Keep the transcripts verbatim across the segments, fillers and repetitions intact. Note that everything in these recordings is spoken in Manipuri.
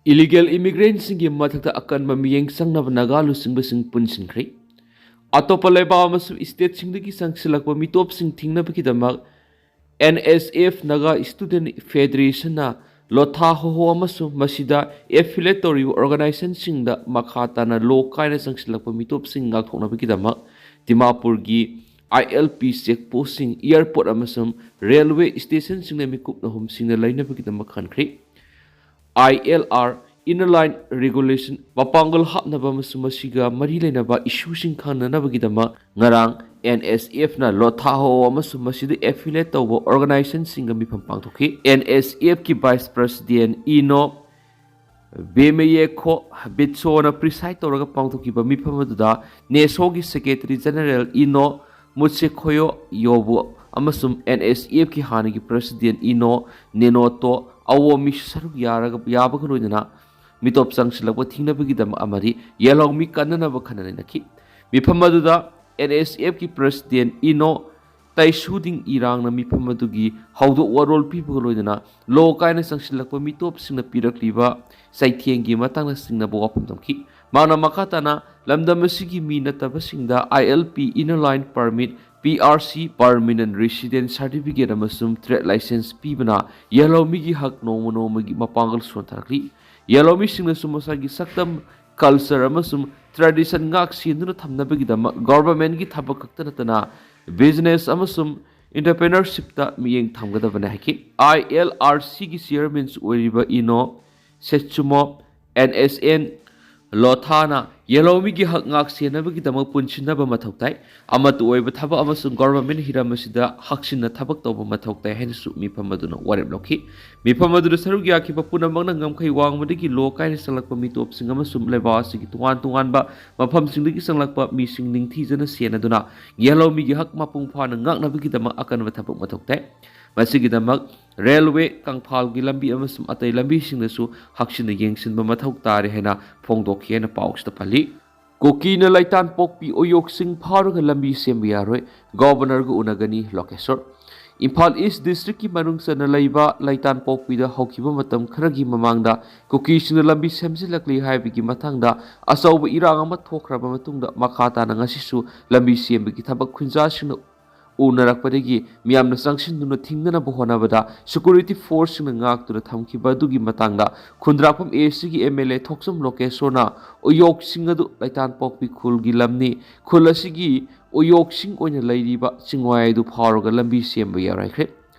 Illegal immigrantꯁꯤꯡꯒꯤ ꯃꯊꯛꯇ ꯑꯀꯟꯕ ꯃꯤꯠꯌꯦꯡ ꯆꯪꯅꯕ ꯅꯥꯒꯥ ꯂꯨꯆꯤꯡꯕꯁꯤꯡ ꯄꯨꯟꯁꯤꯟꯈ꯭ꯔꯦ꯫ ꯑꯇꯣꯞꯄ ꯂꯩꯕꯥꯛ ꯑꯃꯁꯨꯡ stateꯁꯤꯡꯗꯒꯤ ꯆꯪꯁꯤꯜꯂꯛꯄ ꯃꯤꯇꯣꯞꯁꯤꯡ ꯊꯤꯡꯅꯕꯒꯤꯗꯃꯛ N S F Naga Student Federationꯅ Lotha ꯍꯣꯍꯣ ꯑꯃꯁꯨꯡ ꯃꯁꯤꯗ affiliate ꯇꯧꯔꯤꯕ organizationꯁꯤꯡꯗ ꯃꯈꯥ ꯇꯥꯅ ꯂꯣ ꯀꯥꯏꯅ ꯆꯪꯁꯤꯜꯂꯛꯄ ꯃꯤꯇꯣꯞꯁꯤꯡ ꯉꯥꯛꯊꯣꯛꯅꯕꯒꯤꯗꯃꯛ ꯗꯤꯃꯥꯄꯨꯔꯒꯤ I L P check postꯁꯤꯡ, airport ꯑꯃꯁꯨꯡ railway stationꯁꯤꯡꯗ ꯃꯤꯀꯨꯞ ꯅꯍꯨꯝꯁꯤꯡꯅ ꯂꯩꯅꯕꯒꯤꯗꯃꯛ ꯈꯟꯈ꯭ꯔꯤ꯫ I L R, Inner Line Regulation, ꯃꯄꯥꯡꯒꯜ ꯍꯥꯞꯅꯕ ꯑꯃꯁꯨꯡ ꯃꯁꯤꯒ ꯃꯔꯤ ꯂꯩꯅꯕ issueꯁꯤꯡ ꯈꯪꯅꯅꯕꯒꯤꯗꯃꯛ ꯉꯔꯥꯡ N S Fꯅ ꯂꯣꯊꯥꯍꯣ ꯑꯃꯁꯨꯡ ꯃꯁꯤꯗ affiliate ꯇꯧꯕ organizationꯁꯤꯡꯒ ꯃꯤꯐꯝ ꯄꯥꯡꯊꯣꯛꯈꯤ꯫ N S Fꯀꯤ Vice President ꯏꯅꯣ ꯕꯦꯃꯦꯌꯦꯈꯣ ꯕꯤꯠꯁꯣꯅ preside ꯇꯧꯔꯒ ꯄꯥꯡꯊꯣꯛꯈꯤꯕ ꯃꯤꯐꯝ ꯑꯗꯨꯗ ꯅꯦꯁꯣꯒꯤ Secretary General ꯏꯅꯣ ꯃꯨꯠꯁꯦꯈꯣꯌꯣ ꯌꯣꯕꯨ ꯑꯃꯁꯨꯡ N S Fꯀꯤ ꯍꯥꯟꯅꯒꯤ President ꯏꯅꯣ ꯅꯦꯅꯣꯇꯣ ꯑꯋꯣꯃꯤ ꯁꯔꯨꯛ ꯌꯥꯔꯒ, ꯌꯥꯕꯒ ꯂꯣꯏꯅꯅ ꯃꯤꯇꯣꯞ ꯆꯪꯁꯤꯜꯂꯛꯄ ꯊꯤꯡꯅꯕꯒꯤꯗꯃꯛ ꯑꯃꯗꯤ ꯌꯦꯜꯍꯧꯃꯤ ꯀꯟꯅꯅꯕ ꯈꯟꯅ ꯅꯩꯅꯈꯤ꯫ ꯃꯤꯐꯝ ꯑꯗꯨꯗ N S Fꯀꯤ President ꯏꯅꯣ ꯇꯩꯁꯨꯗꯤꯡ ꯏꯔꯥꯡꯅ ꯃꯤꯐꯝ ꯑꯗꯨꯒꯤ ꯍꯧꯗꯣꯛ ꯋꯥꯔꯣꯜ ꯄꯤꯕꯒ ꯂꯣꯏꯅꯅ ꯂꯣ ꯀꯥꯏꯅ ꯆꯪꯁꯤꯜꯂꯛꯄ ꯃꯤꯇꯣꯞꯁꯤꯡꯅ ꯄꯤꯔꯛꯂꯤꯕ ꯆꯩꯊꯦꯡꯒꯤ ꯃꯇꯥꯡꯗ ꯆꯤꯡꯅꯕ ꯋꯥꯐꯝ ꯊꯝꯈꯤ꯫ ꯃꯍꯥꯛꯅ ꯃꯈꯥ ꯇꯥꯅ ꯂꯝꯗꯝ ꯑꯁꯤꯒꯤ ꯃꯤ ꯅꯠꯇꯕꯁꯤꯡꯗ I L P, Inner Line Permit, P R C, Permanent Resident Certificate ꯑꯃꯁꯨꯡ Trade License ꯄꯤꯕꯅ ꯌꯦꯜꯍꯧꯃꯤꯒꯤ ꯍꯛ ꯅꯣꯡꯃ ꯅꯣꯡꯃꯒꯤ ꯃꯄꯥꯡꯒꯜ ꯁꯣꯟꯊꯔꯛꯂꯤ꯫ ꯌꯦꯜꯍꯧꯃꯤꯁꯤꯡꯅꯁꯨ ꯃꯁꯥꯒꯤ ꯁꯛꯇꯝ, culture ꯑꯃꯁꯨꯡ tradition ꯉꯥꯛ ꯁꯦꯟꯗꯨꯅ ꯊꯝꯅꯕꯒꯤꯗꯃꯛ governmentꯀꯤ ꯊꯕꯛ ꯈꯛꯇ ꯅꯠꯇꯅ business ꯑꯃꯁꯨꯡ entrepreneurshipꯇ ꯃꯤꯠꯌꯦꯡ ꯊꯝꯒꯗꯕꯅꯤ ꯍꯥꯏꯈꯤ꯫ I L R Cꯒꯤ chairmanꯁꯨ ꯑꯣꯏꯔꯤꯕ ꯏꯅꯣ ꯁꯦꯠꯁꯨꯃꯣ N S N ꯂꯣꯊꯥꯅ ꯌꯦꯜꯍꯧꯃꯤꯒꯤ ꯍꯛ ꯉꯥꯛ ꯁꯦꯟꯅꯕꯒꯤꯗꯃꯛ ꯄꯨꯟꯁꯤꯟꯅꯕ ꯃꯊꯧ ꯇꯥꯏ꯫ ꯑꯃꯠꯇ ꯑꯣꯏꯕ ꯊꯕꯛ ꯑꯃꯁꯨꯡ government ꯍꯤꯔꯝ ꯑꯁꯤꯗ ꯍꯛꯆꯤꯟꯅ ꯊꯕꯛ ꯇꯧꯕ ꯃꯊꯧ ꯇꯥꯏ ꯍꯥꯏꯅꯁꯨ ꯃꯤꯐꯝ ꯑꯗꯨꯅ ꯋꯥꯔꯦꯞ ꯂꯧꯈꯤ꯫ ꯃꯤꯐꯝ ꯑꯗꯨꯗ ꯁꯔꯨꯛ ꯌꯥꯈꯤꯕ ꯄꯨꯝꯅꯃꯛꯅ ꯉꯝꯈꯩ ꯋꯥꯡꯃꯗꯒꯤ ꯂꯣ ꯀꯥꯏꯅ ꯆꯪꯂꯛꯄ ꯃꯤꯇꯣꯞꯁꯤꯡ ꯑꯃꯁꯨꯡ ꯂꯩꯕꯥꯛ ꯑꯁꯤꯒꯤ ꯇꯣꯉꯥꯟ ꯇꯣꯉꯥꯟꯕ ꯃꯐꯝꯁꯤꯡꯗꯒꯤ ꯆꯪꯂꯛꯄ ꯃꯤꯁꯤꯡ ꯅꯤꯡꯊꯤꯖꯅ ꯁꯦꯟꯅꯗꯨꯅ ꯌꯦꯜꯍꯧꯃꯤꯒꯤ ꯍꯛ ꯃꯄꯨꯡ ꯐꯥꯅ ꯉꯥꯛꯅꯕꯒꯤꯗꯃꯛ ꯑꯀꯟꯕ ꯊꯕꯛ ꯃꯊꯧ ꯇꯥꯏ꯫ ꯃꯁꯤꯒꯤꯗꯃꯛ railway, ꯀꯪꯐꯥꯜꯒꯤ ꯂꯝꯕꯤ ꯑꯃꯁꯨꯡ ꯑꯇꯩ ꯂꯝꯕꯤꯁꯤꯡꯗꯁꯨ ꯍꯛꯆꯤꯟꯅ ꯌꯦꯡꯁꯤꯟꯕ ꯃꯊꯧ ꯇꯥꯔꯦ ꯍꯥꯏꯅ ꯐꯣꯡꯗꯣꯛꯈꯤ ꯍꯥꯏꯅ ꯄꯥꯎꯁꯤꯗ ꯄꯜꯂꯤ꯫ ꯀꯨꯀꯤꯅ ꯂꯩꯇꯥꯟ ꯄꯣꯛꯄꯤ ꯎꯌꯣꯛꯁꯤꯡ ꯐꯥꯎꯔꯒ ꯂꯝꯕꯤ ꯁꯦꯝꯕ ꯌꯥꯔꯣꯏ, Governorꯒ ꯎꯅꯒꯅꯤ ꯂꯣꯀꯦꯁꯣꯔ꯫ ꯏꯝꯐꯥꯜ ꯏꯁ ꯗꯤꯁꯇ꯭ꯔꯤꯛꯀꯤ ꯃꯅꯨꯡ ꯆꯟꯅ ꯂꯩꯕ ꯂꯩꯇꯥꯟꯄꯣꯛꯄꯤꯗ ꯍꯧꯈꯤꯕ ꯃꯇꯝ ꯈꯔꯒꯤ ꯃꯃꯥꯡꯗ ꯀꯨꯀꯤꯁꯤꯡꯅ ꯂꯝꯕꯤ ꯁꯦꯝꯖꯤꯜꯂꯛꯂꯤ ꯍꯥꯏꯕꯒꯤ ꯃꯇꯥꯡꯗ ꯑꯆꯧꯕ ꯏꯔꯥꯡ ꯑꯃ ꯊꯣꯛꯈ꯭ꯔꯕ ꯃꯇꯨꯡꯗ ꯃꯈꯥ ꯇꯥꯅ ꯉꯁꯤꯁꯨ ꯂꯝꯕꯤ ꯁꯦꯝꯕꯒꯤ ꯊꯕꯛ ꯈꯨꯟꯖꯥꯁꯤꯡꯅ ꯎꯅꯔꯛꯄꯗꯒꯤ ꯃꯤꯌꯥꯝꯅ ꯆꯪꯁꯤꯟꯗꯨꯅ ꯊꯤꯡꯅꯅꯕ ꯍꯣꯠꯅꯕꯗ ꯁꯦꯀ꯭ꯌꯨꯔꯤꯇꯤ ꯐꯣꯔꯁꯁꯤꯡꯅ ꯉꯥꯛꯇꯨꯅ ꯊꯝꯈꯤꯕ ꯑꯗꯨꯒꯤ ꯃꯇꯥꯡꯗ ꯈꯨꯟꯗ꯭ꯔꯥꯛꯄꯝ ꯑꯦ ꯁꯤꯒꯤ ꯑꯦꯝ ꯑꯦꯜ ꯑꯦ ꯊꯣꯛꯆꯣꯝ ꯂꯣꯀꯦꯁꯣꯔꯅ ꯎꯌꯣꯛꯁꯤꯡ ꯑꯗꯨ ꯂꯩꯇꯥꯟꯄꯣꯛꯄꯤ ꯈꯨꯜꯒꯤ ꯂꯝꯅꯤ, ꯈꯨꯜ ꯑꯁꯤꯒꯤ ꯎꯌꯣꯛꯁꯤꯡ ꯑꯣꯏꯅ ꯂꯩꯔꯤꯕ ꯆꯤꯡꯃꯥꯏ ꯑꯗꯨ ꯐꯥꯎꯔꯒ ꯂꯝꯕꯤ ꯁꯦꯝꯕ ꯌꯥꯔꯣꯏꯈ꯭ꯔꯦ꯫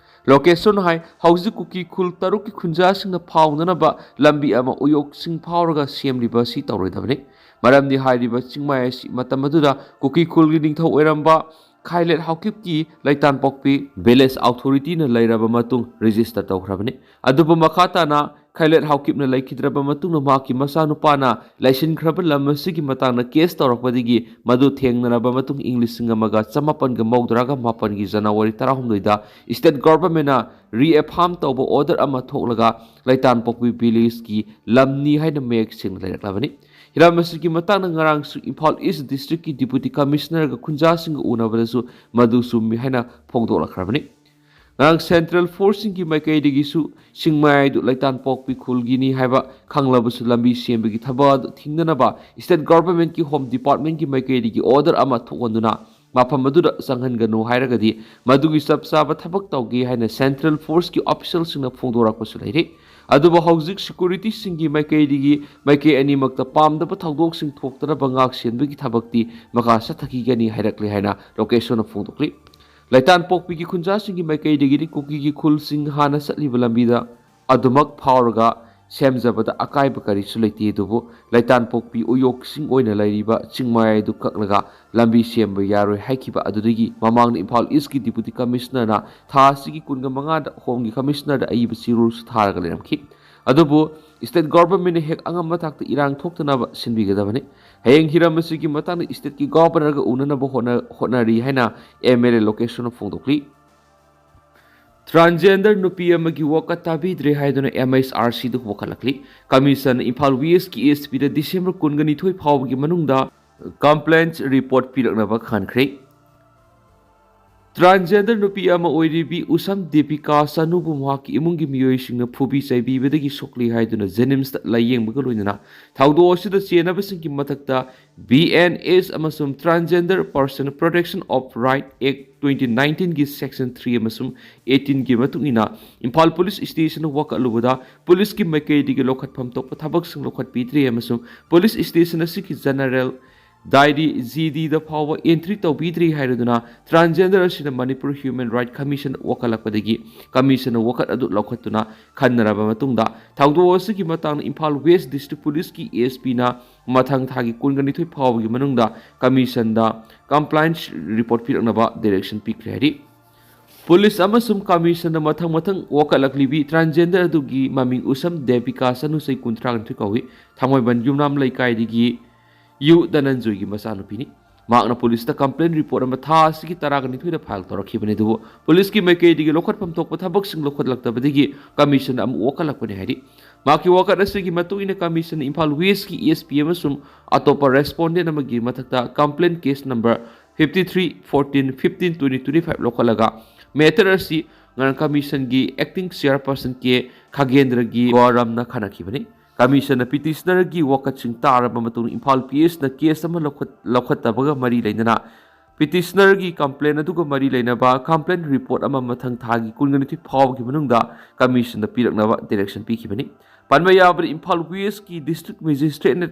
ꯂꯣꯀꯦꯁꯣꯔꯅ ꯍꯥꯏ, ꯍꯧꯖꯤꯛ ꯀꯨꯀꯤ ꯈꯨꯜ ꯇꯔꯨꯛꯀꯤ ꯈꯨꯟꯖꯥꯁꯤꯡꯅ ꯐꯥꯎꯅꯅꯕ ꯂꯝꯕꯤ ꯑꯃ ꯎꯌꯣꯛꯁꯤꯡ ꯐꯥꯎꯔꯒ ꯁꯦꯝꯂꯤꯕ ꯑꯁꯤ ꯇꯧꯔꯣꯏꯗꯕꯅꯤ꯫ ꯃꯔꯝꯗꯤ ꯍꯥꯏꯔꯤꯕ ꯆꯤꯡꯃꯥꯏ ꯑꯁꯤ ꯃꯇꯝ ꯑꯗꯨꯗ ꯀꯨꯀꯤ ꯈꯨꯜꯒꯤ ꯅꯤꯡꯊꯧ ꯑꯣꯏꯔꯝꯕ ꯈꯥꯏꯂꯦꯠ ꯍꯥꯎꯀꯤꯞꯀꯤ ꯂꯩꯇꯥꯟꯄꯣꯛꯄꯤ ꯚꯤꯂꯦꯖ ꯑꯣꯊꯣꯔꯤꯇꯤꯅ ꯂꯩꯔꯕ ꯃꯇꯨꯡ ꯔꯦꯖꯤꯁꯇꯔ ꯇꯧꯈ꯭ꯔꯕꯅꯤ꯫ ꯑꯗꯨꯕꯨ ꯃꯈꯥ ꯇꯥꯅ ꯈꯥꯏꯂꯦꯠ ꯍꯥꯎꯀꯤꯞꯅ ꯂꯩꯈꯤꯗ꯭ꯔꯕ ꯃꯇꯨꯡꯗ ꯃꯍꯥꯛꯀꯤ ꯃꯆꯥꯅꯨꯄꯥꯅ ꯂꯩꯁꯤꯟꯈ꯭ꯔꯕ ꯂꯝ ꯑꯁꯤꯒꯤ ꯃꯇꯥꯡꯗ ꯀꯦꯁ ꯇꯧꯔꯛꯄꯗꯒꯤ ꯃꯗꯨ ꯊꯦꯡꯅꯔꯕ ꯃꯇꯨꯡ ꯏꯪ ꯂꯤꯁꯤꯡ ꯑꯃꯒ ꯆꯃꯥꯄꯟꯒ ꯃꯧꯗ꯭ꯔꯥꯒ ꯃꯥꯄꯟꯒꯤ ꯖꯅꯋꯥꯔꯤ ꯇꯔꯥꯍꯨꯝꯗꯣꯏꯗ ꯁ꯭ꯇꯦꯠ ꯒꯣꯚꯔꯟꯃꯦꯟꯠꯅ ꯔꯤꯑꯦꯐꯥꯔꯝ ꯇꯧꯕ ꯑꯣꯔꯗꯔ ꯑꯃ ꯊꯣꯛꯂꯒ ꯂꯩꯇꯥꯟꯄꯣꯛꯄꯤ ꯚꯤꯂꯦꯖꯀꯤ ꯂꯝꯅꯤ ꯍꯥꯏꯅ ꯃꯌꯦꯛ ꯁꯦꯡꯅ ꯂꯩꯔꯛꯂꯕꯅꯤ꯫ ꯍꯤꯔꯝ ꯑꯁꯤꯒꯤ ꯃꯇꯥꯡꯗ ꯉꯔꯥꯡꯁꯨ ꯏꯝꯐꯥꯜ ꯏꯁ ꯗꯤꯁꯇ꯭ꯔꯤꯛꯀꯤ ꯗꯤꯄꯨꯇꯤ ꯀꯃꯤꯁꯅꯔꯒ ꯈꯨꯟꯖꯥꯁꯤꯡꯒ ꯎꯅꯕꯗꯁꯨ ꯃꯗꯨ ꯆꯨꯝꯃꯤ ꯍꯥꯏꯅ ꯐꯣꯡꯗꯣꯛꯂꯛꯈ꯭ꯔꯕꯅꯤ꯫ ꯉꯔꯥꯡ ꯁꯦꯟꯇ꯭ꯔꯦꯜ ꯐꯣꯔꯁꯁꯤꯡꯒꯤ ꯃꯥꯏꯀꯩꯗꯒꯤꯁꯨ ꯆꯤꯡꯃꯥꯏꯗꯨ ꯂꯩꯇꯥꯟꯄꯣꯛꯄꯤ ꯈꯨꯜꯒꯤꯅꯤ ꯍꯥꯏꯕ ꯈꯪꯂꯕꯁꯨ ꯂꯝꯕꯤ ꯁꯦꯝꯕꯒꯤ ꯊꯕꯛ ꯑꯗꯨ ꯊꯤꯡꯅꯅꯕ ꯁ꯭ꯇꯦꯠ ꯒꯣꯚꯔꯟꯃꯦꯟꯠꯀꯤ ꯍꯣꯝ ꯗꯤꯄꯥꯔꯠꯃꯦꯟꯠꯀꯤ ꯃꯥꯏꯀꯩꯗꯒꯤ ꯑꯣꯔꯗꯔ ꯑꯃ ꯊꯣꯛꯍꯟꯗꯨꯅ ꯃꯐꯝ ꯑꯗꯨꯗ ꯆꯪꯍꯟꯒꯅꯨ ꯍꯥꯏꯔꯒꯗꯤ ꯃꯗꯨꯒꯤ ꯆꯞ ꯆꯥꯕ ꯊꯕꯛ ꯇꯧꯒꯦ ꯍꯥꯏꯅ ꯁꯦꯟꯇ꯭ꯔꯦꯜ ꯐꯣꯔꯁꯀꯤ ꯑꯣꯐꯤꯁꯤꯌꯦꯜꯁꯤꯡꯅ ꯐꯣꯡꯗꯣꯔꯛꯄꯁꯨ ꯂꯩꯔꯤ꯫ ꯑꯗꯨꯕꯨ ꯍꯧꯖꯤꯛ ꯁꯦꯀ꯭ꯌꯨꯔꯤꯇꯤꯁꯤꯡꯒꯤ ꯃꯥꯏꯀꯩꯗꯒꯤ ꯃꯥꯏꯀꯩ ꯑꯅꯤꯃꯛꯇ ꯄꯥꯝꯗꯕ ꯊꯧꯗꯣꯛꯁꯤꯡ ꯊꯣꯛꯇꯅꯕ ꯉꯥꯛ ꯁꯦꯟꯕꯒꯤ ꯊꯕꯛꯇꯤ ꯃꯈꯥ ꯆꯠꯊꯈꯤꯒꯅꯤ ꯍꯥꯏꯔꯛꯂꯦ ꯍꯥꯏꯅ ꯂꯣꯀꯦꯁꯣꯔꯅ ꯐꯣꯡꯗꯣꯛꯂꯤ꯫ ꯂꯩꯇꯥꯟꯄꯣꯛꯄꯤꯒꯤ ꯈꯨꯟꯖꯥꯁꯤꯡꯒꯤ ꯃꯥꯏꯀꯩꯗꯒꯤꯗꯤ ꯀꯨꯀꯤꯒꯤ ꯈꯨꯜꯁꯤꯡ ꯍꯥꯟꯅ ꯆꯠꯂꯤꯕ ꯂꯝꯕꯤꯗ ꯑꯗꯨꯃꯛ ꯐꯥꯎꯔꯒ ꯁꯦꯝꯖꯕꯗ ꯑꯀꯥꯏꯕ ꯀꯔꯤꯁꯨ ꯂꯩꯇꯦ, ꯑꯗꯨꯕꯨ ꯂꯩꯇꯥꯟꯄꯣꯛꯄꯤ ꯎꯌꯣꯛꯁꯤꯡ ꯑꯣꯏꯅ ꯂꯩꯔꯤꯕ ꯆꯤꯡꯃꯥꯏ ꯑꯗꯨ ꯀꯛꯂꯒ ꯂꯝꯕꯤ ꯁꯦꯝꯕ ꯌꯥꯔꯣꯏ ꯍꯥꯏꯈꯤꯕ ꯑꯗꯨꯗꯒꯤ ꯃꯃꯥꯡꯗ ꯏꯝꯐꯥꯜ ꯏꯁꯀꯤ ꯗꯤꯄꯨꯇꯤ ꯀꯃꯤꯁꯅꯔꯅ ꯊꯥ ꯑꯁꯤꯒꯤ ꯀꯨꯟꯒ ꯃꯉꯥꯗ ꯍꯣꯝꯒꯤ ꯀꯃꯤꯁꯅꯔꯗ ꯑꯏꯕ ꯆꯦꯔꯣꯜꯁꯨ ꯊꯥꯔꯒ ꯂꯩꯔꯝꯈꯤ꯫ ꯑꯗꯨꯕꯨ ꯁ꯭ꯇꯦꯠ ꯒꯣꯚꯔꯟꯃꯦꯟꯠꯅ ꯍꯦꯛ ꯑꯉꯝꯕ ꯊꯥꯛꯇ ꯏꯔꯥꯡ ꯊꯣꯛꯇꯅꯕ ꯁꯤꯟꯕꯤꯒꯗꯕꯅꯤ꯫ ꯍꯌꯦꯡ ꯍꯤꯔꯝ ꯑꯁꯤꯒꯤ ꯃꯇꯥꯡꯗ ꯁ꯭ꯇꯦꯠꯀꯤ ꯒꯣꯚꯔꯅꯔꯒ ꯎꯅꯅꯕ ꯍꯣꯠꯅ-, ꯍꯣꯠꯅꯔꯤ ꯍꯥꯏꯅ ꯑꯦꯝ ꯑꯦꯜ ꯑꯦ ꯂꯣꯀꯦꯁꯣꯔꯅ ꯐꯣꯡꯗꯣꯛꯂꯤ꯫ ꯇ꯭ꯔꯥꯟꯖꯦꯟꯗꯔ ꯅꯨꯄꯤ ꯑꯃꯒꯤ ꯋꯥꯀꯠ ꯇꯥꯕꯤꯗ꯭ꯔꯦ ꯍꯥꯏꯗꯨꯅ ꯑꯦꯝ ꯑꯩꯆ ꯑꯥꯔ ꯁꯤꯗ ꯋꯥꯀꯠꯂꯛꯂꯤ꯫ ꯀꯃꯤꯁꯟꯅ ꯏꯝꯐꯥꯜ ꯋꯦꯁꯀꯤ ꯑꯦꯁ ꯄꯤꯗ ꯗꯤꯁꯦꯝꯕꯔ ꯀꯨꯟꯒ ꯅꯤꯊꯣꯏ ꯐꯥꯎꯕꯒꯤ ꯃꯅꯨꯡꯗ ꯀꯝꯄ꯭ꯂꯦꯟꯠꯁ ꯔꯤꯄꯣꯔꯠ ꯄꯤꯔꯛꯅꯕ ꯈꯪꯍꯟꯈ꯭ꯔꯦ꯫ Transgender ꯅꯨꯄꯤ ꯑꯃ ꯑꯣꯏꯔꯤꯕꯤ ꯎꯁꯝ ꯗꯤꯄꯤꯀꯥ ꯆꯅꯨꯕꯨ ꯃꯍꯥꯛꯀꯤ ꯏꯃꯨꯡꯒꯤ ꯃꯤꯑꯣꯏꯁꯤꯡꯅ ꯐꯨꯕꯤ ꯆꯩꯕꯤꯕꯗꯒꯤ ꯁꯣꯛꯂꯤ ꯍꯥꯏꯗꯨꯅ ꯖꯦꯅꯤꯝꯁꯇ ꯂꯥꯌꯦꯡꯕꯒ ꯂꯣꯏꯅꯅ ꯊꯧꯗꯣꯛ ꯑꯁꯤꯗ ꯆꯦꯟꯅꯕꯁꯤꯡꯒꯤ ꯃꯊꯛꯇ B N S ꯑꯃꯁꯨꯡ Transgender Person Protection of Right Act twenty nineteenꯒꯤ Section three ꯑꯃꯁꯨꯡ eighteenꯒꯤ ꯃꯇꯨꯡ ꯏꯟꯅ ꯏꯝꯐꯥꯜ ꯄꯨꯂꯤꯁ ꯁ꯭ꯇꯦꯁꯟꯗ ꯋꯥꯀꯠꯂꯨꯕꯗ ꯄꯨꯂꯤꯁꯀꯤ ꯃꯥꯏꯀꯩꯗꯒꯤ ꯂꯧꯈꯠꯐꯝ ꯊꯣꯛꯄ ꯊꯕꯛꯁꯤꯡ ꯂꯧꯈꯠꯄꯤꯗ꯭ꯔꯦ ꯑꯃꯁꯨꯡ ꯄꯨꯂꯤꯁ ꯁ꯭ꯇꯦꯁꯟ ꯑꯁꯤꯒꯤ ꯖꯦꯅꯔꯦꯜ ꯗꯥꯏꯔꯤ G Dꯗ ꯐꯥꯎꯕ entry ꯇꯧꯕꯤꯗ꯭ꯔꯤ ꯍꯥꯏꯔꯗꯨꯅ transgender ꯑꯁꯤꯅ ꯃꯅꯤꯄꯨꯔ Human Right Commission ꯋꯥꯀꯠꯂꯛꯄꯗꯒꯤ commissionꯅ ꯋꯥꯀꯠ ꯑꯗꯨ ꯂꯧꯈꯠꯇꯨꯅ ꯈꯟꯅꯔꯕ ꯃꯇꯨꯡꯗ ꯊꯧꯗꯣꯛ ꯑꯁꯤꯒꯤ ꯃꯇꯥꯡꯗ ꯏꯝꯐꯥꯜ West District ꯄꯨꯂꯤꯁꯀꯤ S Pꯅ ꯃꯊꯪ ꯊꯥꯒꯤ ꯀꯨꯟꯒ ꯅꯤꯊꯣꯏ ꯐꯥꯎꯕꯒꯤ ꯃꯅꯨꯡꯗ commissionꯗ complaint report ꯄꯤꯔꯛꯅꯕ direction ꯄꯤꯈ꯭ꯔꯦ ꯍꯥꯏꯔꯤ꯫ ꯄꯨꯂꯤꯁ ꯑꯃꯁꯨꯡ commissionꯅ ꯃꯊꯪ ꯃꯊꯪ ꯋꯥꯀꯠꯂꯛꯂꯤꯕꯤ transgender ꯑꯗꯨꯒꯤ ꯃꯃꯤꯡ ꯎꯁꯝ ꯗꯦꯕꯤꯀꯥ ꯆꯅꯨ, ꯆꯍꯤ ꯀꯨꯟꯊ꯭ꯔꯥ ꯅꯤꯊꯣꯏ ꯀꯧꯏ꯫ ꯊꯥꯡꯃꯩꯕꯟ ꯌꯨꯝꯅꯥꯝ ꯂꯩꯀꯥꯏꯗꯒꯤ ꯌꯨ ꯙꯅꯟꯖꯣꯏꯒꯤ ꯃꯆꯥꯅꯨꯄꯤꯅꯤ꯫ ꯃꯍꯥꯛꯅ ꯄꯨꯂꯤꯁꯇ complaint report ꯑꯃ ꯊꯥ ꯑꯁꯤꯒꯤ ꯇꯔꯥꯒ ꯅꯤꯊꯣꯏꯗ file ꯇꯧꯔꯛꯈꯤꯕꯅꯤ, ꯑꯗꯨꯕꯨ ꯄꯨꯂꯤꯁꯀꯤ ꯃꯥꯏꯀꯩꯗꯒꯤ ꯂꯧꯈꯠꯐꯝ ꯊꯣꯛꯄ ꯊꯕꯛꯁꯤꯡ ꯂꯧꯈꯠꯂꯛꯇꯕꯗꯒꯤ commissionꯗ ꯑꯃꯨꯛ ꯋꯥꯀꯠꯂꯛꯄꯅꯤ ꯍꯥꯏꯔꯤ꯫ ꯃꯍꯥꯛꯀꯤ ꯋꯥꯀꯠ ꯑꯁꯤꯒꯤ ꯃꯇꯨꯡ ꯏꯟꯅ commissionꯅ ꯏꯝꯐꯥꯜ Westꯀꯤ S P ꯑꯃꯁꯨꯡ ꯑꯇꯣꯞꯄ respondent ꯑꯃꯒꯤ ꯃꯊꯛꯇ complaint case number fifty three fourteen fifteen twenty twenty five ꯂꯧꯈꯠꯂꯒ matter ꯑꯁꯤ ꯉꯔꯥꯡ commissionꯒꯤ acting chairperson K ꯈꯥꯒꯦꯟꯗ꯭ꯔꯒꯤ ꯒꯣꯔꯝꯅ ꯈꯟꯅꯈꯤꯕꯅꯤ꯫ Commissionꯅ petitionerꯒꯤ ꯋꯥꯀꯠꯁꯤꯡ ꯇꯥꯔꯕ ꯃꯇꯨꯡꯗ ꯏꯝꯐꯥꯜ PSꯅ case ꯑꯃ ꯂꯧꯈꯠ-, ꯂꯧꯈꯠꯇꯕꯒ ꯃꯔꯤ ꯂꯩꯅꯅ petitionerꯒꯤ complaint ꯑꯗꯨꯒ ꯃꯔꯤ ꯂꯩꯅꯕ complaint report ꯑꯃ ꯃꯊꯪ ꯊꯥꯒꯤ ꯀꯨꯟꯒ ꯅꯤꯊꯣꯏ ꯐꯥꯎꯕꯒꯤ ꯃꯅꯨꯡꯗ commissionꯗ ꯄꯤꯔꯛꯅꯕ direction ꯄꯤꯈꯤꯕꯅꯤ꯫ ꯄꯟꯕ ꯌꯥꯕꯗ ꯏꯝꯐꯥꯜ Westꯀꯤ district magistrateꯅ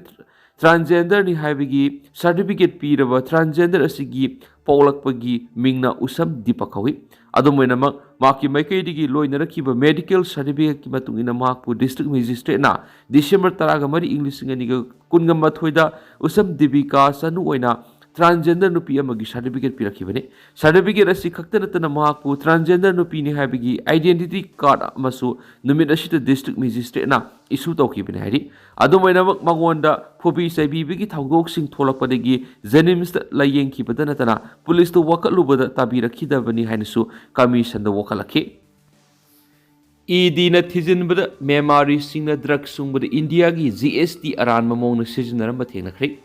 transgenderꯅꯤ ꯍꯥꯏꯕꯒꯤ certificate ꯄꯤꯔꯕ transgender ꯑꯁꯤꯒꯤ ꯄꯣꯛꯂꯛꯄꯒꯤ ꯃꯤꯡꯅ ꯎꯁꯝ ꯗꯤꯄꯛ ꯀꯧꯏ꯫ ꯑꯗꯨꯝ ꯑꯣꯏꯅꯃꯛ, ꯃꯍꯥꯛꯀꯤ ꯃꯥꯏꯀꯩꯗꯒꯤ ꯂꯣꯏꯅꯔꯛꯈꯤꯕ medical certificateꯀꯤ ꯃꯇꯨꯡ ꯏꯟꯅ ꯃꯍꯥꯛꯄꯨ district magistrateꯅ December ꯇꯔꯥꯒ ꯃꯔꯤ, ꯏꯪ ꯂꯤꯁꯤꯡ ꯑꯅꯤꯒ ꯀꯨꯟꯒ ꯃꯥꯊꯣꯏꯗ ꯎꯁꯝ ꯗꯤꯕꯤꯀꯥ ꯆꯅꯨ ꯑꯣꯏꯅ transgender ꯅꯨꯄꯤ ꯑꯃꯒꯤ certificate ꯄꯤꯔꯛꯈꯤꯕꯅꯤ꯫ Certificate ꯑꯁꯤ ꯈꯛꯇ ꯅꯠꯇꯅ ꯃꯍꯥꯛꯄꯨ transgender ꯅꯨꯄꯤꯅꯤ ꯍꯥꯏꯕꯒꯤ identity card ꯑꯃꯁꯨ ꯅꯨꯃꯤꯠ ꯑꯁꯤꯗ district magistrateꯅ issue ꯇꯧꯈꯤꯕꯅꯤ ꯍꯥꯏꯔꯤ꯫ ꯑꯗꯨꯝ ꯑꯣꯏꯅꯃꯛ, ꯃꯉꯣꯟꯗ ꯐꯨꯕꯤ ꯆꯩꯕꯤꯕꯒꯤ ꯊꯧꯗꯣꯛꯁꯤꯡ ꯊꯣꯛꯂꯛꯄꯗꯒꯤ ꯖꯦꯅꯤꯝꯁꯇ ꯂꯥꯌꯦꯡꯈꯤꯕꯗ ꯅꯠꯇꯅ ꯄꯨꯂꯤꯁꯇ ꯋꯥꯀꯠꯂꯨꯕꯗ ꯇꯥꯕꯤꯔꯛꯈꯤꯗꯕꯅꯤ ꯍꯥꯏꯅꯁꯨ commissionꯗ ꯋꯥꯀꯠꯂꯛꯈꯤ꯫ EDꯅ ꯊꯤꯖꯤꯟꯕꯗ ꯃ꯭ꯌꯥꯟꯃꯥꯔꯤꯁꯤꯡꯅ drug ꯁꯨꯡꯕꯗ ꯏꯟꯗꯤꯌꯥꯒꯤ G S T ꯑꯔꯥꯟꯕ ꯃꯑꯣꯡꯗ ꯁꯤꯖꯤꯟꯅꯔꯝꯕ ꯊꯦꯡꯅꯈ꯭ꯔꯦ꯫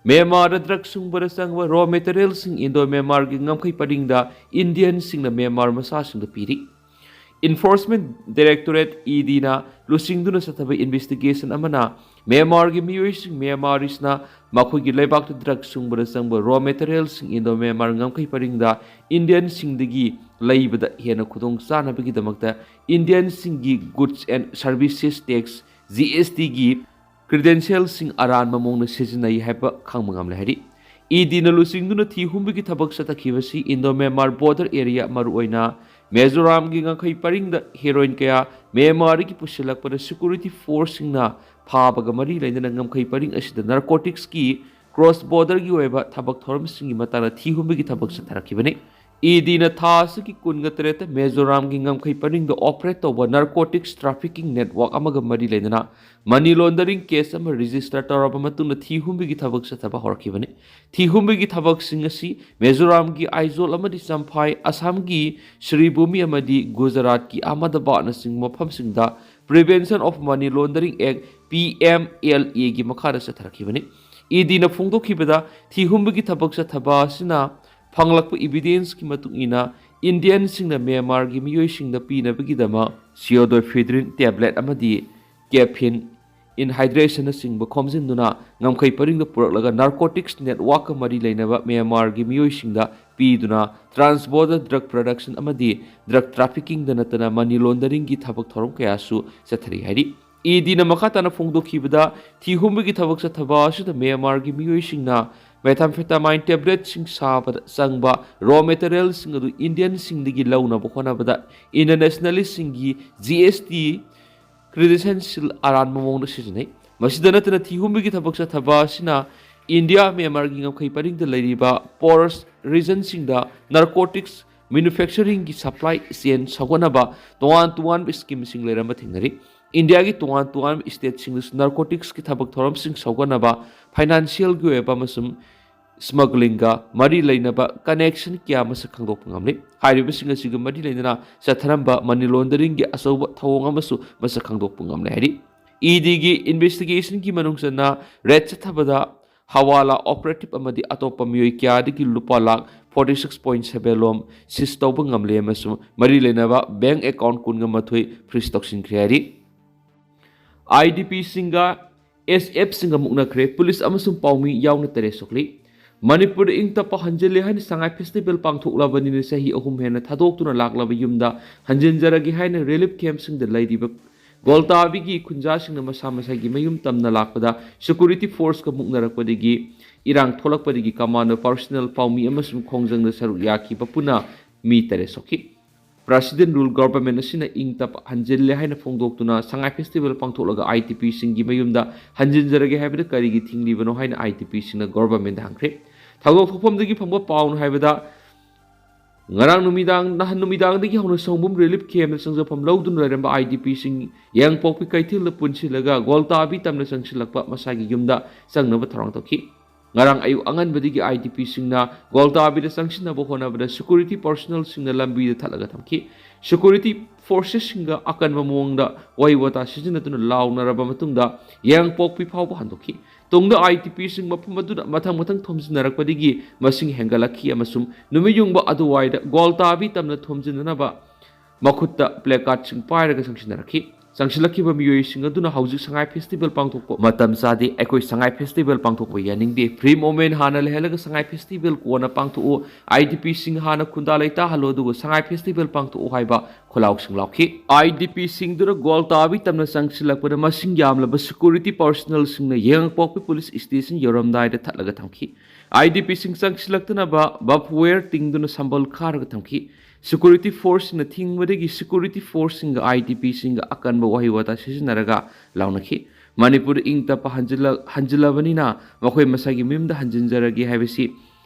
ꯃ꯭ꯌꯥꯟꯃꯥꯔꯗ ꯗ꯭ꯔꯒ ꯁꯨꯡꯕꯗ ꯆꯪꯕ ꯔꯣ ꯃꯦꯇꯔꯤꯌꯦꯜꯁꯤꯡ ꯏꯟꯗꯣ ꯃ꯭ꯌꯥꯟꯃꯥꯔꯒꯤ ꯉꯝꯈꯩ ꯄꯔꯤꯡꯗ ꯏꯟꯗꯤꯌꯟꯁꯤꯡꯅ ꯃ꯭ꯌꯥꯟꯃꯥꯔ ꯃꯆꯥꯁꯤꯡꯗ ꯄꯤꯔꯤ꯫ Enforcement Directorate, ꯏ ꯗꯤꯅ ꯂꯨꯆꯤꯡꯗꯨꯅ ꯆꯠꯊꯕ ꯏꯟꯚꯦꯁꯇꯤꯒꯦꯁꯟ ꯑꯃꯅ ꯃ꯭ꯌꯥꯟꯃꯥꯔꯒꯤ ꯃꯤꯑꯣꯏꯁꯤꯡ ꯃ꯭ꯌꯥꯟꯃꯥꯔꯤꯁꯅ ꯃꯈꯣꯏꯒꯤ ꯂꯩꯕꯥꯛꯇ ꯗ꯭ꯔꯒ ꯁꯨꯡꯕꯗ ꯆꯪꯕ ꯔꯣ ꯃꯦꯇꯔꯤꯌꯦꯜꯁꯤꯡ ꯏꯟꯗꯣ ꯃ꯭ꯌꯥꯟꯃꯥꯔ ꯉꯝꯈꯩ ꯄꯔꯤꯡꯗ ꯏꯟꯗꯤꯌꯟꯁꯤꯡꯗꯒꯤ ꯂꯩꯕꯗ ꯍꯦꯟꯅ ꯈꯨꯗꯣꯡ ꯆꯥꯅꯕꯒꯤꯗꯃꯛꯇ ꯏꯟꯗꯤꯌꯟꯁꯤꯡꯒꯤ Goods and Services Tax, G S ꯇꯤꯒꯤ ꯀ꯭ꯔꯤꯗꯦꯟꯁꯤꯌꯦꯜꯁꯤꯡ ꯑꯔꯥꯟꯕ ꯃꯑꯣꯡꯗ ꯁꯤꯖꯤꯟꯅꯩ ꯍꯥꯏꯕ ꯈꯪꯕ ꯉꯝꯂꯦ ꯍꯥꯏꯔꯤ꯫ ꯏ ꯗꯤꯅ ꯂꯨꯆꯤꯡꯗꯨꯅ ꯊꯤ ꯍꯨꯝꯕꯒꯤ ꯊꯕꯛ ꯆꯠꯊꯈꯤꯕꯁꯤ ꯏꯟꯗꯣ ꯃ꯭ꯌꯥꯟꯃꯥꯔ ꯕꯣꯔꯗꯔ ꯑꯦꯔꯤꯌꯥ, ꯃꯔꯨꯑꯣꯏꯅ ꯃꯤꯖꯣꯔꯥꯝꯒꯤ ꯉꯝꯈꯩ ꯄꯔꯤꯡꯗ ꯍꯦꯔꯣꯏꯟ ꯀꯌꯥ ꯃ꯭ꯌꯥꯟꯃꯥꯔꯗꯒꯤ ꯄꯨꯁꯤꯜꯂꯛꯄꯗ ꯁꯦꯀ꯭ꯌꯨꯔꯤꯇꯤ ꯐꯣꯔꯁꯁꯤꯡꯅ ꯐꯥꯕꯒ ꯃꯔꯤ ꯂꯩꯅꯅ ꯉꯝꯈꯩ ꯄꯔꯤꯡ ꯑꯁꯤꯗ ꯅꯥꯔꯀꯣꯇꯤꯛꯁꯀꯤ ꯀ꯭ꯔꯣꯁ ꯕꯣꯔꯗꯔꯒꯤ ꯑꯣꯏꯕ ꯊꯕꯛ ꯊꯧꯔꯝꯁꯤꯡꯒꯤ ꯃꯇꯥꯡꯗ ꯊꯤ ꯍꯨꯝꯕꯒꯤ ꯊꯕꯛ ꯆꯠꯊꯔꯛꯈꯤꯕꯅꯤ꯫ ꯏ ꯗꯤꯅ ꯊꯥ ꯑꯁꯤꯒꯤ ꯀꯨꯟꯒ ꯇꯔꯦꯠꯇ ꯃꯤꯖꯣꯔꯥꯝꯒꯤ ꯉꯝꯈꯩ ꯄꯔꯤꯡꯗ ꯑꯣꯄꯔꯦꯠ ꯇꯧꯕ ꯅꯥꯔꯀꯣꯇꯤꯛꯁ ꯇ꯭ꯔꯥꯐꯤꯀꯤꯡ ꯅꯦꯠꯋꯥꯔꯛ ꯑꯃꯒ ꯃꯔꯤ ꯂꯩꯅꯅ ꯃꯅꯤ ꯂꯣꯟꯗꯔꯤꯡ ꯀꯦꯁ ꯑꯃ ꯔꯦꯖꯤꯁꯇꯔ ꯇꯧꯔꯕ ꯃꯇꯨꯡꯗ ꯊꯤ ꯍꯨꯝꯕꯒꯤ ꯊꯕꯛ ꯆꯠꯊꯕ ꯍꯧꯔꯛꯈꯤꯕꯅꯤ꯫ ꯊꯤ ꯍꯨꯝꯕꯒꯤ ꯊꯕꯛꯁꯤꯡ ꯑꯁꯤ ꯃꯤꯖꯣꯔꯥꯝꯒꯤ ꯑꯥꯏꯖꯣꯜ ꯑꯃꯗꯤ ꯆꯝꯐꯥꯏ, ꯑꯁꯥꯝꯒꯤ ꯁ꯭ꯔꯤꯚꯨꯃꯤ ꯑꯃꯗꯤ ꯒꯨꯖꯔꯥꯠꯀꯤ ꯑꯍꯃꯗꯕꯥꯗꯅꯆꯤꯡꯕ ꯃꯐꯝꯁꯤꯡꯗ Prevention of Money Laundering Act, P M L ꯑꯦꯒꯤ ꯃꯈꯥꯗ ꯆꯠꯊꯔꯛꯈꯤꯕꯅꯤ꯫ ꯏ ꯗꯤꯅ ꯐꯣꯡꯗꯣꯛꯈꯤꯕꯗ, ꯊꯤ ꯍꯨꯝꯕꯒꯤ ꯊꯕꯛ ꯆꯠꯊꯕ ꯑꯁꯤꯅ ꯐꯪꯂꯛꯄ ꯏꯚꯤꯗꯦꯟꯁꯀꯤ ꯃꯇꯨꯡ ꯏꯟꯅ ꯏꯟꯗꯤꯌꯟꯁꯤꯡꯅ ꯃ꯭ꯌꯥꯟꯃꯥꯔꯒꯤ ꯃꯤꯑꯣꯏꯁꯤꯡꯗ ꯄꯤꯅꯕꯒꯤꯗꯃꯛ ꯁꯤꯑꯣꯗꯣꯐꯤꯗ꯭ꯔꯤꯟ ꯇꯦꯕ꯭ꯂꯦꯠ ꯑꯃꯗꯤ ꯀꯦꯐꯤꯟ ꯏꯟꯍꯥꯏꯗ꯭ꯔꯦꯁꯟꯅꯆꯤꯡꯕ ꯈꯣꯝꯖꯤꯟꯗꯨꯅ ꯉꯝꯈꯩ ꯄꯔꯤꯡꯗ ꯄꯨꯔꯛꯂꯒ ꯅꯥꯔꯀꯣꯇꯤꯛꯁ ꯅꯦꯠꯋꯥꯔꯛꯀ ꯃꯔꯤ ꯂꯩꯅꯕ ꯃ꯭ꯌꯥꯟꯃꯥꯔꯒꯤ ꯃꯤꯑꯣꯏꯁꯤꯡꯗ ꯄꯤꯗꯨꯅ ꯇ꯭ꯔꯥꯟꯁ ꯕꯣꯔꯗꯔ ꯗ꯭ꯔꯒ ꯄ꯭ꯔꯗꯛꯁꯟ ꯑꯃꯗꯤ ꯗ꯭ꯔꯒ ꯇ꯭ꯔꯥꯐꯤꯀꯤꯡꯗ ꯅꯠꯇꯅ ꯃꯅꯤ ꯂꯣꯟꯗꯔꯤꯡꯒꯤ ꯊꯕꯛ ꯊꯧꯔꯝ ꯀꯌꯥꯁꯨ ꯆꯠꯊꯔꯤ ꯍꯥꯏꯔꯤ꯫ ꯏ ꯗꯤꯅ ꯃꯈꯥ ꯇꯥꯅ ꯐꯣꯡꯗꯣꯛꯈꯤꯕꯗ, ꯊꯤ ꯍꯨꯝꯕꯒꯤ ꯊꯕꯛ ꯆꯠꯊꯕ ꯑꯁꯤꯗ ꯃ꯭ꯌꯥꯟꯃꯥꯔꯒꯤ ꯃꯤꯑꯣꯏꯁꯤꯡꯅ ꯃꯦꯊꯥꯝꯐꯦꯇꯥꯃꯥꯏꯟ ꯇꯦꯕ꯭ꯂꯦꯠꯁꯤꯡ ꯁꯥꯕꯗ ꯆꯪꯕ ꯔꯣ ꯃꯦꯇꯔꯤꯌꯦꯜꯁꯤꯡ ꯑꯗꯨ ꯏꯟꯗꯤꯌꯟꯁꯤꯡꯗꯒꯤ ꯂꯧꯅꯕ ꯍꯣꯠꯅꯕꯗ ꯏꯟꯇꯔꯅꯦꯁꯅꯦꯂꯤꯁꯁꯤꯡꯒꯤ ꯖꯤ ꯑꯦꯁ ꯇꯤ ꯀ꯭ꯔꯤꯗꯦꯟꯁꯤꯌꯦꯜ ꯑꯔꯥꯟꯕ ꯃꯑꯣꯡꯗ ꯁꯤꯖꯤꯟꯅꯩ꯫ ꯃꯁꯤꯗ ꯅꯠꯇꯅ, ꯊꯤ ꯍꯨꯝꯕꯒꯤ ꯊꯕꯛ ꯆꯠꯊꯕ ꯑꯁꯤꯅ ꯏꯟꯗꯤꯌꯥ ꯃ꯭ꯌꯥꯟꯃꯥꯔꯒꯤ ꯉꯝꯈꯩ ꯄꯔꯤꯡꯗ ꯂꯩꯔꯤꯕ ꯄꯣꯔꯁ ꯔꯤꯖꯟꯁꯤꯡꯗ ꯅꯥꯔꯀꯣꯇꯤꯛꯁ ꯃꯦꯅꯨꯐꯦꯛꯆꯔꯤꯡꯒꯤ ꯁꯄ꯭ꯂꯥꯏ ꯆꯦꯟ ꯁꯧꯒꯠꯅꯕ ꯇꯣꯉꯥꯟ ꯇꯣꯉꯥꯟꯕ ꯁ꯭ꯀꯤꯝꯁꯤꯡ ꯂꯩꯔꯝꯕ ꯊꯦꯡꯅꯔꯤ꯫ ꯏꯟꯗꯤꯌꯥꯒꯤ ꯇꯣꯉꯥꯟ ꯇꯣꯉꯥꯟꯕ ꯁ꯭ꯇꯦꯠꯁꯤꯡꯗꯁꯨ ꯅꯥꯔꯀꯣꯇꯤꯛꯁꯀꯤ ꯊꯕꯛ ꯊꯧꯔꯝꯁꯤꯡ ꯁꯧꯒꯠꯅꯕ ꯐꯥꯏꯅꯥꯟꯁꯤꯌꯦꯜꯒꯤ ꯑꯣꯏꯕ ꯑꯃꯁꯨꯡ ꯁ꯭ꯃꯒ꯭ꯂꯤꯡꯒ ꯃꯔꯤ ꯂꯩꯅꯕ ꯀꯅꯦꯛꯁꯟ ꯀꯌꯥ ꯃꯁꯛ ꯈꯪꯗꯣꯛꯄ ꯉꯝꯂꯤ꯫ ꯍꯥꯏꯔꯤꯕꯁꯤꯡ ꯑꯁꯤꯒ ꯃꯔꯤ ꯂꯩꯅꯅ ꯆꯠꯊꯔꯝꯕ ꯃꯅꯤ ꯂꯣꯟꯗꯔꯤꯡꯒꯤ ꯑꯆꯧꯕ ꯊꯧꯑꯣꯡ ꯑꯃꯁꯨ ꯃꯁꯛ ꯈꯪꯗꯣꯛꯄ ꯉꯝꯂꯦ ꯍꯥꯏꯔꯤ꯫ ꯏ ꯗꯤꯒꯤ ꯏꯟꯚꯦꯁꯇꯤꯒꯦꯁꯟꯒꯤ ꯃꯅꯨꯡ ꯆꯟꯅ ꯔꯦꯗ ꯆꯠꯊꯕꯗ ꯍꯋꯥꯂꯥ ꯑꯣꯄꯔꯦꯇꯤꯚ ꯑꯃꯗꯤ ꯑꯇꯣꯞꯄ ꯃꯤꯑꯣꯏ ꯀꯌꯥꯗꯒꯤ ꯂꯨꯄꯥ lakh forty six point seven ꯂꯣꯝ ꯁꯤꯖ ꯇꯧꯕ ꯉꯝꯂꯦ ꯑꯃꯁꯨꯡ ꯃꯔꯤ ꯂꯩꯅꯕ ꯕꯦꯡꯛ ꯑꯦꯀꯥꯎꯟꯠ ꯀꯨꯟꯒ ꯃꯥꯊꯣꯏ ꯐ꯭ꯔꯤꯖ ꯇꯧꯁꯤꯟꯈ꯭ꯔꯦ ꯍꯥꯏꯔꯤ꯫ I D ꯄꯤꯁꯤꯡꯒ S ꯑꯦꯐꯁꯤꯡꯒ ꯃꯨꯛꯅꯈ꯭ꯔꯦ꯫ ꯄꯨꯂꯤꯁ ꯑꯃꯁꯨꯡ ꯄꯥꯎꯃꯤ ꯌꯥꯎꯅ ꯇꯔꯦꯠ ꯁꯣꯛꯂꯤ꯫ ꯃꯅꯤꯄꯨꯔꯗ ꯏꯪ ꯇꯞꯄ ꯍꯟꯖꯤꯜꯂꯦ ꯍꯥꯏꯅ ꯁꯉꯥꯏ ꯐꯦꯁꯇꯤꯚꯦꯜ ꯄꯥꯡꯊꯣꯛꯂꯕꯅꯤꯅ ꯆꯍꯤ ꯑꯍꯨꯝ ꯍꯦꯟꯅ ꯊꯥꯗꯣꯛꯇꯨꯅ ꯂꯥꯛꯂꯕ ꯌꯨꯝꯗ ꯍꯟꯖꯤꯟꯖꯔꯒꯦ ꯍꯥꯏꯅ ꯔꯤꯂꯤꯐ ꯀꯦꯝꯞꯁꯤꯡꯗ ꯂꯩꯔꯤꯕ ꯒꯣꯜꯇꯥꯕꯤꯒꯤ ꯈꯨꯟꯖꯥꯁꯤꯡꯅ ꯃꯁꯥ ꯃꯁꯥꯒꯤ ꯃꯌꯨꯝ ꯇꯝꯅ ꯂꯥꯛꯄꯗ ꯁꯦꯀ꯭ꯌꯨꯔꯤꯇꯤ ꯐꯣꯔꯁꯀ ꯃꯨꯛꯅꯔꯛꯄꯗꯒꯤ ꯏꯔꯥꯡ ꯊꯣꯛꯂꯛꯄꯗꯒꯤ ꯀꯃꯥꯟꯗꯣ ꯄꯥꯔꯁꯣꯅꯦꯜ ꯄꯥꯎꯃꯤ ꯑꯃꯁꯨꯡ ꯈꯣꯡꯖꯪꯗ ꯁꯔꯨꯛ ꯌꯥꯈꯤꯕ ꯄꯨꯟꯅ ꯃꯤ ꯇꯔꯦꯠ ꯁꯣꯛꯈꯤ꯫ ꯄ꯭ꯔꯁꯤꯗꯦꯟ ꯔꯨꯜ ꯒꯚꯔꯟꯃꯦꯟꯠ ꯑꯁꯤꯅ ꯏꯪ ꯇꯞꯄ ꯍꯟꯖꯤꯜꯂꯦ ꯍꯥꯏꯅ ꯐꯣꯡꯗꯣꯛꯇꯨꯅ ꯁꯉꯥꯏ ꯐꯦꯁꯇꯤꯚꯦꯜ ꯄꯥꯡꯊꯣꯛꯂꯒ ꯑꯥꯏ ꯗꯤ ꯄꯤꯁꯤꯡꯒꯤ ꯃꯌꯨꯝꯗ ꯍꯟꯖꯤꯟꯖꯔꯒꯦ ꯍꯥꯏꯕꯗ ꯀꯔꯤꯒꯤ ꯊꯤꯡꯂꯤꯕꯅꯣ ꯍꯥꯏꯅ ꯑꯥꯏ ꯗꯤ ꯄꯤꯁꯤꯡꯅ ꯒꯚꯔꯟꯃꯦꯟꯠꯗ ꯍꯪꯈ꯭ꯔꯦ꯫ ꯊꯧꯗꯣꯛ ꯊꯣꯛꯐꯝꯗꯒꯤ ꯐꯪꯕ ꯄꯥꯎꯅ ꯍꯥꯏꯕꯗ, ꯉꯔꯥꯡ ꯅꯨꯃꯤꯗꯥꯡ, ꯅꯍꯥꯟ ꯅꯨꯃꯤꯗꯥꯡꯗꯒꯤ ꯍꯧꯅ ꯁꯣꯡꯕꯨꯝ ꯔꯤꯂꯤꯐ ꯀꯦꯝꯞꯇ ꯆꯪꯖꯐꯝ ꯂꯧꯗꯨꯅ ꯂꯩꯔꯝꯕ ꯑꯥꯏ ꯗꯤ ꯄꯤꯁꯤꯡ ꯌꯥꯏꯉꯪꯄꯣꯛꯄꯤ ꯀꯩꯊꯦꯜꯗ ꯄꯨꯟꯁꯤꯜꯂꯒ ꯒꯣꯜꯇꯥꯕꯤ ꯇꯝꯅ ꯆꯪꯁꯤꯜꯂꯛꯄ ꯃꯁꯥꯒꯤ ꯌꯨꯝꯗ ꯆꯪꯅꯕ ꯊꯧꯔꯥꯡ ꯇꯧꯈꯤ꯫ ꯉꯔꯥꯡ ꯑꯌꯨꯛ ꯑꯉꯟꯕꯗꯒꯤ ꯑꯥꯏ ꯗꯤ ꯄꯤꯁꯤꯡꯅ ꯒꯣꯜꯇꯥꯕꯤꯗ ꯆꯪꯁꯤꯟꯅꯕ ꯍꯣꯠꯅꯕꯗ ꯁꯦꯀ꯭ꯌꯨꯔꯤꯇꯤ ꯄꯥꯔꯁꯣꯅꯦꯜꯁꯤꯡꯅ ꯂꯝꯕꯤꯗ ꯊꯠꯂꯒ ꯊꯝꯈꯤ꯫ ꯁꯦꯀ꯭ꯌꯨꯔꯤꯇꯤ ꯐꯣꯔꯁꯦꯁꯁꯤꯡꯒ ꯑꯀꯟꯕ ꯃꯑꯣꯡꯗ ꯋꯥꯍꯩ ꯋꯥꯇꯥ ꯁꯤꯖꯤꯟꯅꯗꯨꯅ ꯂꯥꯎꯅꯔꯕ ꯃꯇꯨꯡꯗ ꯌꯥꯏꯉꯪꯄꯣꯛꯄꯤ ꯐꯥꯎꯕ ꯍꯟꯗꯣꯛꯈꯤ꯫ ꯇꯨꯡꯗ ꯑꯥꯏ ꯗꯤ ꯄꯤꯁꯤꯡ ꯃꯐꯝ ꯑꯗꯨꯗ ꯃꯊꯪ ꯃꯊꯪ ꯊꯣꯝꯖꯤꯟꯅꯔꯛꯄꯗꯒꯤ ꯃꯁꯤꯡ ꯍꯦꯟꯒꯠꯂꯛꯈꯤ ꯑꯃꯁꯨꯡ ꯅꯨꯃꯤꯠ ꯌꯨꯡꯕ ꯑꯗꯨꯋꯥꯏꯗ ꯒꯣꯜꯇꯥꯕꯤ ꯇꯝꯅ ꯊꯣꯝꯖꯤꯟꯅꯅꯕ ꯃꯈꯨꯠꯇ ꯄ꯭ꯂꯦꯀꯥꯔꯠꯁꯤꯡ ꯄꯥꯏꯔꯒ ꯆꯪꯁꯤꯟꯅꯔꯛꯈꯤ꯫ ꯆꯪꯁꯤꯜꯂꯛꯈꯤꯕ ꯃꯤꯑꯣꯏꯁꯤꯡ ꯑꯗꯨꯅ ꯍꯧꯖꯤꯛ ꯁꯉꯥꯏ ꯐꯦꯁꯇꯤꯚꯦꯜ ꯄꯥꯡꯊꯣꯛꯄ ꯃꯇꯝ ꯆꯥꯗꯦ, ꯑꯩꯈꯣꯏ ꯁꯉꯥꯏ ꯐꯦꯁꯇꯤꯚꯦꯜ ꯄꯥꯡꯊꯣꯛꯄ ꯌꯥꯅꯤꯡꯗꯦ, ꯐ꯭ꯔꯤ ꯃꯨꯚꯃꯦꯟꯠ ꯍꯥꯟꯅ ꯂꯩꯍꯜꯂꯒ ꯁꯉꯥꯏ ꯐꯦꯁꯇꯤꯚꯦꯜ ꯀꯣꯟꯅ ꯄꯥꯡꯊꯣꯛꯎ, ꯑꯥꯏ ꯗꯤ ꯄꯤꯁꯤꯡ ꯍꯥꯟꯅ ꯈꯨꯟꯗꯥ ꯂꯩꯇꯥꯍꯜꯂꯨ ꯑꯗꯨꯒ ꯁꯉꯥꯏ ꯐꯦꯁꯇꯤꯚꯦꯜ ꯄꯥꯡꯊꯣꯛꯎ ꯍꯥꯏꯕ ꯈꯣꯜꯂꯥꯎꯁꯤꯡ ꯂꯥꯎꯈꯤ꯫ ꯑꯥꯏ ꯗꯤ ꯄꯤꯁꯤꯡꯗꯨꯅ ꯒꯣꯜꯇꯥꯕꯤ ꯇꯝꯅ ꯆꯪꯁꯤꯜꯂꯛꯄꯗ ꯃꯁꯤꯡ ꯌꯥꯝꯂꯕ ꯁꯦꯀ꯭ꯌꯨꯔꯤꯇꯤ ꯄꯥꯔꯁꯣꯅꯦꯜꯁꯤꯡꯅ ꯌꯥꯏꯉꯪꯄꯣꯛꯄꯤ ꯄꯨꯂꯤꯁ ꯁ꯭ꯇꯦꯁꯟ ꯌꯧꯔꯝꯗꯥꯏꯗ ꯊꯠꯂꯒ ꯊꯝꯈꯤ꯫ ꯑꯥꯏ ꯗꯤ ꯄꯤꯁꯤꯡ ꯆꯪꯁꯤꯜꯂꯛꯇꯅꯕ ꯕꯥꯔꯕ ꯋꯥꯌꯔ ꯇꯤꯡꯗꯨꯅ ꯁꯝꯕꯜ ꯈꯥꯔꯒ ꯊꯝꯈꯤ꯫ ꯁꯦꯀ꯭ꯌꯨꯔꯤꯇꯤ ꯐꯣꯔꯁꯁꯤꯡꯅ ꯊꯤꯡꯕꯗꯒꯤ ꯁꯦꯀ꯭ꯌꯨꯔꯤꯇꯤ ꯐꯣꯔꯁꯁꯤꯡꯒ ꯑꯥꯏ ꯗꯤ ꯄꯤꯁꯤꯡꯒ ꯑꯀꯟꯕ ꯋꯥꯍꯩ ꯋꯥꯇꯥ ꯁꯤꯖꯤꯟꯅꯔꯒ ꯂꯥꯎꯅꯈꯤ꯫ ꯃꯅꯤꯄꯨꯔꯗ ꯏꯪ ꯇꯞꯄ ꯍꯟꯖꯤꯜꯂ-, ꯍꯟꯖꯤꯜꯂꯕꯅꯤꯅ ꯃꯈꯣꯏ ꯃꯁꯥꯒꯤ ꯃꯌꯨꯝꯗ ꯍꯟꯖꯤꯟꯖꯔꯒꯦ ꯍꯥꯏꯕꯁꯤ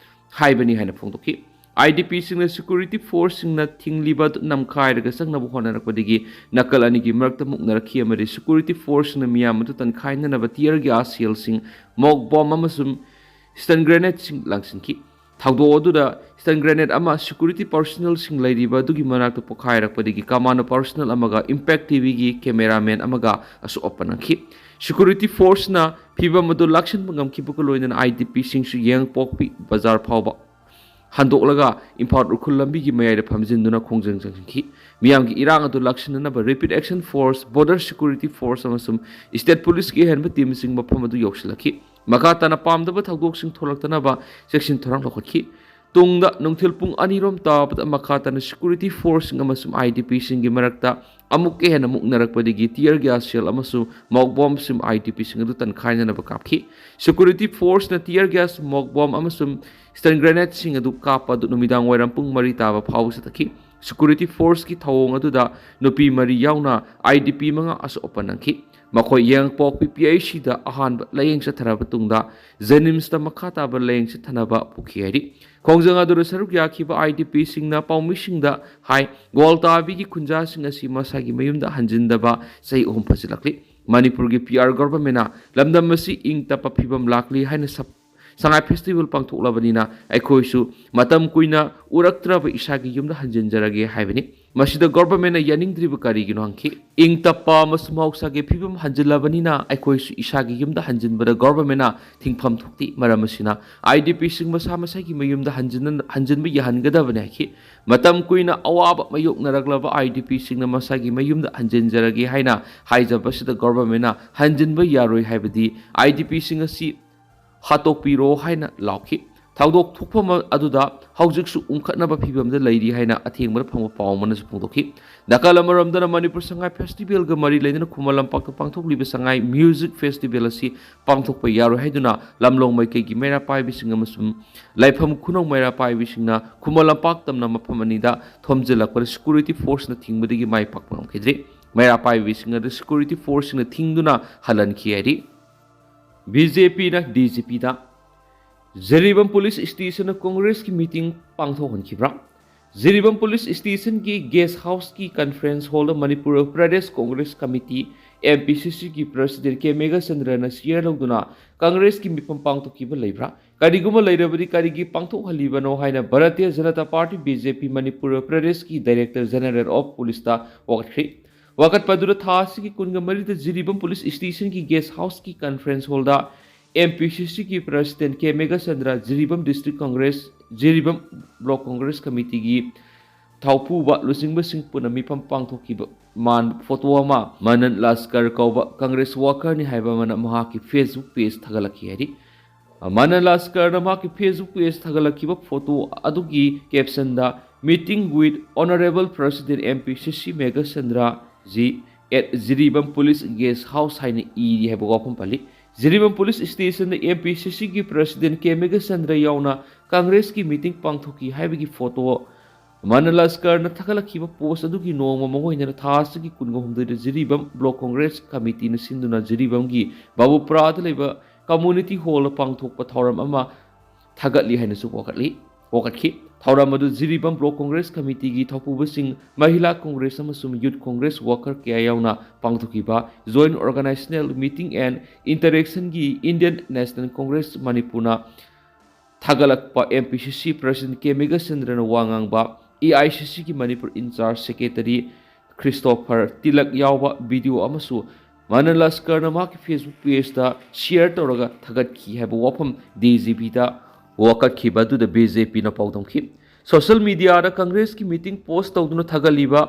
ꯍꯥꯏꯕꯅꯤ ꯍꯥꯏꯅ ꯐꯣꯡꯗꯣꯛꯈꯤ꯫ ꯑꯥꯏ ꯗꯤ ꯄꯤꯁꯤꯡꯅ ꯁꯦꯀ꯭ꯌꯨꯔꯤꯇꯤ ꯐꯣꯔꯁꯁꯤꯡꯅ ꯊꯤꯡꯂꯤꯕ ꯑꯗꯨ ꯅꯝꯈꯥꯏꯔꯒ ꯆꯪꯅꯕ ꯍꯣꯠꯅꯔꯛꯄꯗꯒꯤ ꯅꯥꯀꯜ ꯑꯅꯤꯒꯤ ꯃꯔꯛꯇ ꯃꯨꯛꯅꯔꯛꯈꯤ ꯑꯃꯗꯤ ꯁꯦꯀ꯭ꯌꯨꯔꯤꯇꯤ ꯐꯣꯔꯁꯁꯤꯡꯅ ꯃꯤꯌꯥꯝ ꯑꯗꯨ ꯇꯟꯈꯥꯏꯅꯅꯕ ꯇꯤꯌꯔ ꯒ꯭ꯌꯥꯁ ꯁꯦꯜꯁꯤꯡ, ꯃꯣꯛ ꯕꯣꯝ ꯑꯃꯁꯨꯡ ꯁ꯭ꯇꯟ ꯒ꯭ꯔꯦꯅꯦꯗꯁꯤꯡ ꯂꯪꯁꯤꯟꯈꯤ꯫ ꯊꯧꯗꯣꯛ ꯑꯗꯨꯗ stun grenade ꯑꯃ security personnelꯁꯤꯡ ꯂꯩꯔꯤꯕ ꯑꯗꯨꯒꯤ ꯃꯅꯥꯛꯇ ꯄꯣꯈꯥꯏꯔꯛꯄꯗꯒꯤ commando personnel ꯑꯃꯒ Impact TVꯒꯤ cameraman ꯑꯃꯒ ꯑꯁꯣꯛ ꯑꯄꯟ ꯅꯪꯈꯤ꯫ Security forceꯅ ꯐꯤꯚꯝ ꯑꯗꯨ ꯂꯥꯛꯁꯤꯟꯕ ꯉꯝꯈꯤꯕꯒ ꯂꯣꯏꯅꯅ IDPꯁꯤꯡꯁꯨ ꯌꯥꯏꯉꯪꯄꯣꯛꯄꯤ ꯕꯖꯥꯔ ꯐꯥꯎꯕ ꯍꯟꯗꯣꯛꯂꯒ ꯏꯝꯐꯥꯜ ꯎꯈ꯭ꯔꯨꯜ ꯂꯝꯕꯤꯒꯤ ꯃꯌꯥꯏꯗ ꯐꯝꯖꯤꯟꯗꯨꯅ ꯈꯣꯡꯖꯪ ꯆꯪꯁꯤꯟꯈꯤ꯫ ꯃꯤꯌꯥꯝꯒꯤ ꯏꯔꯥꯡ ꯑꯗꯨ ꯂꯥꯛꯁꯤꯟꯅꯅꯕ Rapid Action Force, Border Security Force ꯑꯃꯁꯨꯡ State Policeꯀꯤ ꯑꯍꯦꯟꯕ teamꯁꯤꯡ ꯃꯐꯝ ꯑꯗꯨ ꯌꯧꯁꯤꯜꯂꯛꯈꯤ꯫ ꯃꯈꯥ ꯇꯥꯅ ꯄꯥꯝꯗꯕ ꯊꯧꯗꯣꯛꯁꯤꯡ ꯊꯣꯛꯂꯛꯇꯅꯕ ꯆꯦꯛꯁꯤꯟ ꯊꯧꯔꯥꯡ ꯂꯧꯈꯠꯈꯤ꯫ ꯇꯨꯡꯗ ꯅꯨꯡꯊꯤꯜ ꯄꯨꯡ ꯑꯅꯤꯔꯣꯝ ꯇꯥꯕꯗ ꯃꯈꯥ ꯇꯥꯅ security forceꯁꯤꯡ ꯑꯃꯁꯨꯡ IDPꯁꯤꯡꯒꯤ ꯃꯔꯛꯇ ꯑꯃꯨꯛꯀ ꯍꯦꯟꯅ ꯃꯨꯛꯅꯔꯛꯄꯗꯒꯤ tear gas shell ꯑꯃꯁꯨꯡ smoke bombꯁꯤꯡ IDPꯁꯤꯡ ꯑꯗꯨ ꯇꯟꯈꯥꯏꯅꯅꯕ ꯀꯥꯞꯈꯤ꯫ Security forceꯅ tear gas, smoke bomb ꯑꯃꯁꯨꯡ stun grenadeꯁꯤꯡ ꯑꯗꯨ ꯀꯥꯞꯄ ꯑꯗꯨ ꯅꯨꯃꯤꯗꯥꯡ ꯋꯥꯏꯔꯝ ꯄꯨꯡ ꯃꯔꯤ ꯇꯥꯕ ꯐꯥꯎꯕ ꯆꯠꯊꯈꯤ꯫ Security forceꯀꯤ ꯊꯧꯑꯣꯡ ꯑꯗꯨꯗ ꯅꯨꯄꯤ ꯃꯔꯤ ꯌꯥꯎꯅ IDP ꯃꯉꯥ ꯑꯁꯣꯛ ꯑꯄꯟ ꯅꯪꯈꯤ꯫ ꯃꯈꯣꯏ ꯌꯥꯏꯉꯪꯄꯣꯛꯄꯤ PHCꯗ ꯑꯍꯥꯟꯕ ꯂꯥꯌꯦꯡ ꯆꯠꯊꯔꯕ ꯇꯨꯡꯗ JNIMSꯇ ꯃꯈꯥ ꯇꯥꯕ ꯂꯥꯌꯦꯡ ꯆꯠꯊꯅꯕ ꯄꯨꯈꯤ ꯍꯥꯏꯔꯤ꯫ ꯈꯣꯡꯖꯪ ꯑꯗꯨꯗ ꯁꯔꯨꯛ ꯌꯥꯈꯤꯕ IDPꯁꯤꯡꯅ ꯄꯥꯎꯃꯤꯁꯤꯡꯗ ꯍꯥꯏ, ꯒꯣꯜ ꯇꯥꯕꯤꯒꯤ ꯈꯨꯟꯖꯥꯁꯤꯡ ꯑꯁꯤ ꯃꯁꯥꯒꯤ ꯃꯌꯨꯝꯗ ꯍꯟꯖꯤꯟꯗꯕ ꯆꯍꯤ ꯑꯍꯨꯝ ꯐꯥꯖꯤꯜꯂꯛꯂꯤ꯫ ꯃꯅꯤꯄꯨꯔꯒꯤ PR governmentꯅ ꯂꯝꯗꯝ ꯑꯁꯤ ꯏꯪ ꯇꯞꯄ ꯐꯤꯕꯝ ꯂꯥꯛꯂꯤ ꯍꯥꯏꯅ ꯁꯞ-, ꯁꯉꯥꯏ festival ꯄꯥꯡꯊꯣꯛꯂꯕꯅꯤꯅ ꯑꯩꯈꯣꯏꯁꯨ ꯃꯇꯝ ꯀꯨꯏꯅ ꯎꯔꯛꯇ꯭ꯔꯕ ꯏꯁꯥꯒꯤ ꯌꯨꯝꯗ ꯍꯟꯖꯤꯟꯖꯔꯒꯦ ꯍꯥꯏꯕꯅꯤ꯫ ꯃꯁꯤꯗ governmentꯅ ꯌꯥꯅꯤꯡꯗ꯭ꯔꯤꯕ ꯀꯔꯤꯒꯤꯅꯣ ꯍꯪꯈꯤ꯫ ꯏꯪ ꯇꯞꯄ ꯑꯃꯁꯨꯡ ꯃꯍꯧꯁꯥꯒꯤ ꯐꯤꯕꯝ ꯍꯟꯖꯤꯜꯂꯕꯅꯤꯅ ꯑꯩꯈꯣꯏꯁꯨ ꯏꯁꯥꯒꯤ ꯌꯨꯝꯗ ꯍꯟꯖꯤꯟꯕꯗ governmentꯅ ꯊꯤꯡꯐꯝ ꯊꯣꯛꯇꯦ꯫ ꯃꯔꯝ ꯑꯁꯤꯅ IDPꯁꯤꯡ ꯃꯁꯥ ꯃꯁꯥꯒꯤ ꯃꯌꯨꯝꯗ ꯍꯟꯖꯤꯟꯅ-, ꯍꯟꯖꯤꯟꯕ ꯌꯥꯍꯟꯒꯗꯕꯅꯤ ꯍꯥꯏꯈꯤ꯫ ꯃꯇꯝ ꯀꯨꯏꯅ ꯑꯋꯥꯕ ꯃꯥꯌꯣꯛꯅꯔꯛꯂꯕ IDPꯁꯤꯡꯅ ꯃꯁꯥꯒꯤ ꯃꯌꯨꯝꯗ ꯍꯟꯖꯤꯟꯖꯔꯒꯦ ꯍꯥꯏꯅ ꯍꯥꯏꯖꯕꯁꯤꯗ governmentꯅ ꯍꯟꯖꯤꯟꯕ ꯌꯥꯔꯣꯏ ꯍꯥꯏꯕꯗꯤ IDPꯁꯤꯡ ꯑꯁꯤ ꯍꯥꯠꯇꯣꯛꯄꯤꯔꯣ ꯍꯥꯏꯅ ꯂꯥꯎꯈꯤ꯫ ꯊꯧꯗꯣꯛ ꯊꯣꯛꯐꯝ ꯑꯗꯨꯗ ꯍꯧꯖꯤꯛꯁꯨ ꯎꯪꯈꯠꯅꯕ ꯐꯤꯕꯝꯗ ꯂꯩꯔꯤ ꯍꯥꯏꯅ ꯑꯊꯦꯡꯕꯗ ꯐꯪꯕ ꯄꯥꯎ ꯑꯃꯅꯁꯨ ꯐꯣꯡꯗꯣꯛꯈꯤ꯫ ꯅꯥꯀꯜ ꯑꯃꯔꯣꯝꯗꯅ ꯃꯅꯤꯄꯨꯔ ꯁꯉꯥꯏ festivalꯒ ꯃꯔꯤ ꯂꯩꯅꯅ ꯈꯨꯃꯟ ꯂꯝꯄꯥꯛꯇ ꯄꯥꯡꯊꯣꯛꯂꯤꯕ ꯁꯉꯥꯏ music festival ꯑꯁꯤ ꯄꯥꯡꯊꯣꯛꯄ ꯌꯥꯔꯣꯏ ꯍꯥꯏꯗꯨꯅ ꯂꯝꯂꯣꯡ ꯃꯥꯏꯀꯩꯒꯤ ꯃꯩꯔꯥ ꯄꯥꯏꯕꯤꯁꯤꯡ ꯑꯃꯁꯨꯡ ꯂꯥꯏꯐꯝ ꯈꯨꯅꯧ ꯃꯩꯔꯥ ꯄꯥꯏꯕꯤꯁꯤꯡꯅ ꯈꯨꯃꯟ ꯂꯝꯄꯥꯛ ꯇꯝꯅ ꯃꯐꯝ ꯑꯅꯤꯗ ꯊꯣꯝꯖꯤꯜꯂꯛꯄꯗ security forceꯅ ꯊꯤꯡꯕꯗꯒꯤ ꯃꯥꯏ ꯄꯥꯛꯄ ꯉꯝꯈꯤꯗ꯭ꯔꯤ꯫ ꯃꯩꯔꯥ ꯄꯥꯏꯕꯤꯁꯤꯡ ꯑꯗꯨ security forceꯁꯤꯡꯅ ꯊꯤꯡꯗꯨꯅ ꯍꯜꯍꯟꯈꯤ ꯍꯥꯏꯔꯤ꯫ BJPꯅ DGPꯗ ꯖꯤꯔꯤꯕꯥꯝ police stationꯗ Congressꯀꯤ meeting ꯄꯥꯡꯊꯣꯛꯍꯟꯈꯤꯕ꯭ꯔꯥ? ꯖꯤꯔꯤꯕꯥꯝ police stationꯒꯤ guest houseꯀꯤ conference hallꯗ Manipur Pradesh Congress Committee, M P C ꯁꯤꯒꯤ ꯄ꯭ꯔꯁꯤꯗꯦꯟ ꯀꯦ ꯃꯦꯘꯆꯟꯗ꯭ꯔꯅ ꯁꯤꯌꯔ ꯂꯧꯗꯨꯅ ꯀꯪꯒ꯭ꯔꯦꯁꯀꯤ ꯃꯤꯐꯝ ꯄꯥꯡꯊꯣꯛꯈꯤꯕ ꯂꯩꯕ꯭ꯔꯥ? ꯀꯔꯤꯒꯨꯝꯕ ꯂꯩꯔꯕꯗꯤ ꯀꯔꯤꯒꯤ ꯄꯥꯡꯊꯣꯛꯍꯜꯂꯤꯕꯅꯣ ꯍꯥꯏꯅ Bharatiya Janata party, B J ꯄꯤ, ꯃꯅꯤꯄꯨꯔ ꯄ꯭ꯔꯗꯦꯁꯀꯤ ꯗꯥꯏꯔꯦꯛꯇꯔ ꯖꯦꯅꯔꯦꯜ ꯑꯣꯐ ꯄꯨꯂꯤꯁꯇ ꯋꯥꯀꯠꯈ꯭ꯔꯤ꯫ ꯋꯥꯀꯠꯄ ꯑꯗꯨꯗ ꯊꯥ ꯑꯁꯤꯒꯤ ꯀꯨꯟꯒ ꯃꯔꯤꯗ ꯖꯤꯔꯤꯕꯥꯝ ꯄꯨꯂꯤꯁ ꯁ꯭ꯇꯦꯁꯟꯒꯤ ꯒꯦꯁ ꯍꯥꯎꯁꯀꯤ ꯀꯟꯐꯔꯦꯟꯁ ꯍꯣꯜꯗ ꯑꯦꯝ ꯄꯤ ꯁꯤ ꯁꯤꯒꯤ ꯄ꯭ꯔꯁꯤꯗꯦꯟ ꯀꯦ ꯃꯦꯘꯆꯟꯗ꯭ꯔ, ꯖꯤꯔꯤꯕꯥꯝ ꯗꯤꯁꯇ꯭ꯔꯤꯛ ꯀꯪꯒ꯭ꯔꯦꯁ, ꯖꯤꯔꯤꯕꯥꯝ ꯕ꯭ꯂꯣꯛ ꯀꯪꯒ꯭ꯔꯦꯁ ꯀꯃꯤꯇꯤꯒꯤ ꯊꯧꯄꯨꯕ ꯂꯨꯆꯤꯡꯕꯁꯤꯡ ꯄꯨꯟꯅ ꯃꯤꯐꯝ ꯄꯥꯡꯊꯣꯛꯈꯤꯕ ꯃꯥꯟꯕ ꯐꯣꯇꯣ ꯑꯃ ꯃꯅꯟ ꯂꯥꯁꯀꯔ ꯀꯧꯕ ꯀꯪꯒ꯭ꯔꯦꯁ ꯋꯥꯀꯔꯅꯤ ꯍꯥꯏꯕ ꯑꯃꯅ ꯃꯍꯥꯛꯀꯤ ꯐꯦꯁꯕꯨꯛ ꯄꯦꯖ ꯊꯥꯒꯠꯂꯛꯈꯤ ꯍꯥꯏꯔꯤ꯫ ꯃꯅꯟ ꯂꯥꯁꯀꯔꯅ ꯃꯍꯥꯛꯀꯤ ꯐꯦꯁꯕꯨꯛ ꯄꯦꯖ ꯊꯥꯒꯠꯂꯛꯈꯤꯕ ꯐꯣꯇꯣ ꯑꯗꯨꯒꯤ ꯀꯦꯞꯁꯟꯗ "Meeting with Honorable President M P C C Meghachandra ji at Jiribam Police Guest House" ꯍꯥꯏꯅ ꯏꯔꯤ ꯍꯥꯏꯕ ꯋꯥꯐꯝ ꯄꯜꯂꯤ꯫ Jiribam police ꯁ꯭ꯇꯦꯁꯟꯗ M P C ꯁꯤꯒꯤ ꯄ꯭ꯔꯁꯤꯗꯦꯟ ꯀꯦ ꯃꯦꯘꯆꯟꯗ꯭ꯔ ꯌꯥꯎꯅ ꯀꯪꯒ꯭ꯔꯦꯁꯀꯤ ꯃꯤꯇꯤꯡ ꯄꯥꯡꯊꯣꯛꯈꯤ ꯍꯥꯏꯕꯒꯤ ꯐꯣꯇꯣ ꯃꯅꯟ ꯂꯥꯁꯀꯔꯅ ꯊꯥꯒꯠꯂꯛꯈꯤꯕ ꯄꯣꯁ ꯑꯗꯨꯒꯤ ꯅꯣꯡꯃ ꯃꯥꯡꯑꯣꯏꯅꯅ ꯊꯥ ꯑꯁꯤꯒꯤ ꯀꯨꯟꯒ ꯍꯨꯝꯗꯣꯏꯗ ꯖꯤꯔꯤꯕꯥꯝ ꯕ꯭ꯂꯣꯛ ꯀꯪꯒ꯭ꯔꯦꯁ ꯀꯃꯤꯇꯤꯅ ꯁꯤꯟꯗꯨꯅ ꯖꯤꯔꯤꯕꯥꯝꯒꯤ ꯕꯥꯕꯨꯄꯨꯔꯥꯗ ꯂꯩꯕ ꯀꯝꯃ꯭ꯌꯨꯅꯤꯇꯤ ꯍꯣꯜꯗ ꯄꯥꯡꯊꯣꯛꯄ ꯊꯧꯔꯝ ꯑꯃ ꯊꯥꯒꯠꯂꯤ ꯍꯥꯏꯅꯁꯨ ꯋꯥꯀꯠꯂꯤ, ꯋꯥꯀꯠꯈꯤ꯫ ꯊꯧꯔꯝ ꯑꯗꯨ ꯖꯤꯔꯤꯕꯥꯝ ꯕ꯭ꯂꯣꯛ ꯀꯪꯒ꯭ꯔꯦꯁ ꯀꯃꯤꯇꯤꯒꯤ ꯊꯧꯄꯨꯕꯁꯤꯡ, ꯃꯍꯤꯂꯥ ꯀꯪꯒ꯭ꯔꯦꯁ ꯑꯃꯁꯨꯡ ꯌꯨꯊ ꯀꯪꯒ꯭ꯔꯦꯁ ꯋꯥꯀꯔ ꯀꯌꯥ ꯌꯥꯎꯅ ꯄꯥꯡꯊꯣꯛꯈꯤꯕ ꯖꯣꯏꯟꯠ ꯑꯣꯔꯒꯅꯥꯏꯖꯦꯁꯅꯦꯜ ꯃꯤꯇꯤꯡ ꯑꯦꯟ ꯏꯟꯇꯔꯦꯛꯁꯟꯒꯤ ꯏꯟꯗꯤꯌꯟ ꯅꯦꯁꯅꯦꯜ ꯀꯪꯒ꯭ꯔꯦꯁ ꯃꯅꯤꯄꯨꯔꯅ ꯊꯥꯒꯠꯂꯛꯄ ꯑꯦꯝ ꯄꯤ ꯁꯤ ꯁꯤ ꯄ꯭ꯔꯁꯤꯗꯦꯟ ꯀꯦ ꯃꯦꯘꯆꯟꯗ꯭ꯔꯅ ꯋꯥ ꯉꯥꯡꯕ, ꯑꯦ ꯑꯥꯏ ꯁꯤ ꯁꯤꯒꯤ Manipur in-charge secretary Christopher tilak ꯌꯥꯎꯕ ꯚꯤꯗꯤꯑꯣ ꯑꯃꯁꯨ ꯃꯅꯟ ꯂꯥꯁꯀꯔꯅ ꯃꯍꯥꯛꯀꯤ ꯐꯦꯁꯕꯨꯛ ꯄꯦꯖꯇ ꯁꯤꯌꯔ ꯇꯧꯔꯒ ꯊꯥꯒꯠꯈꯤ ꯍꯥꯏꯕ ꯋꯥꯐꯝ ꯗꯤ ꯖꯤ ꯄꯤꯗ ꯋꯥꯀꯠꯈꯤꯕ ꯑꯗꯨꯗ ꯕꯤ ꯖꯦ ꯄꯤꯅ ꯄꯥꯎꯗꯝꯈꯤ꯫ ꯁꯣꯁꯤꯌꯦꯜ ꯃꯤꯗꯤꯌꯥꯗ ꯀꯪꯒ꯭ꯔꯦꯁꯀꯤ ꯃꯤꯇꯤꯡ ꯄꯣꯁ ꯇꯧꯗꯨꯅ ꯊꯥꯒꯠꯂꯤꯕ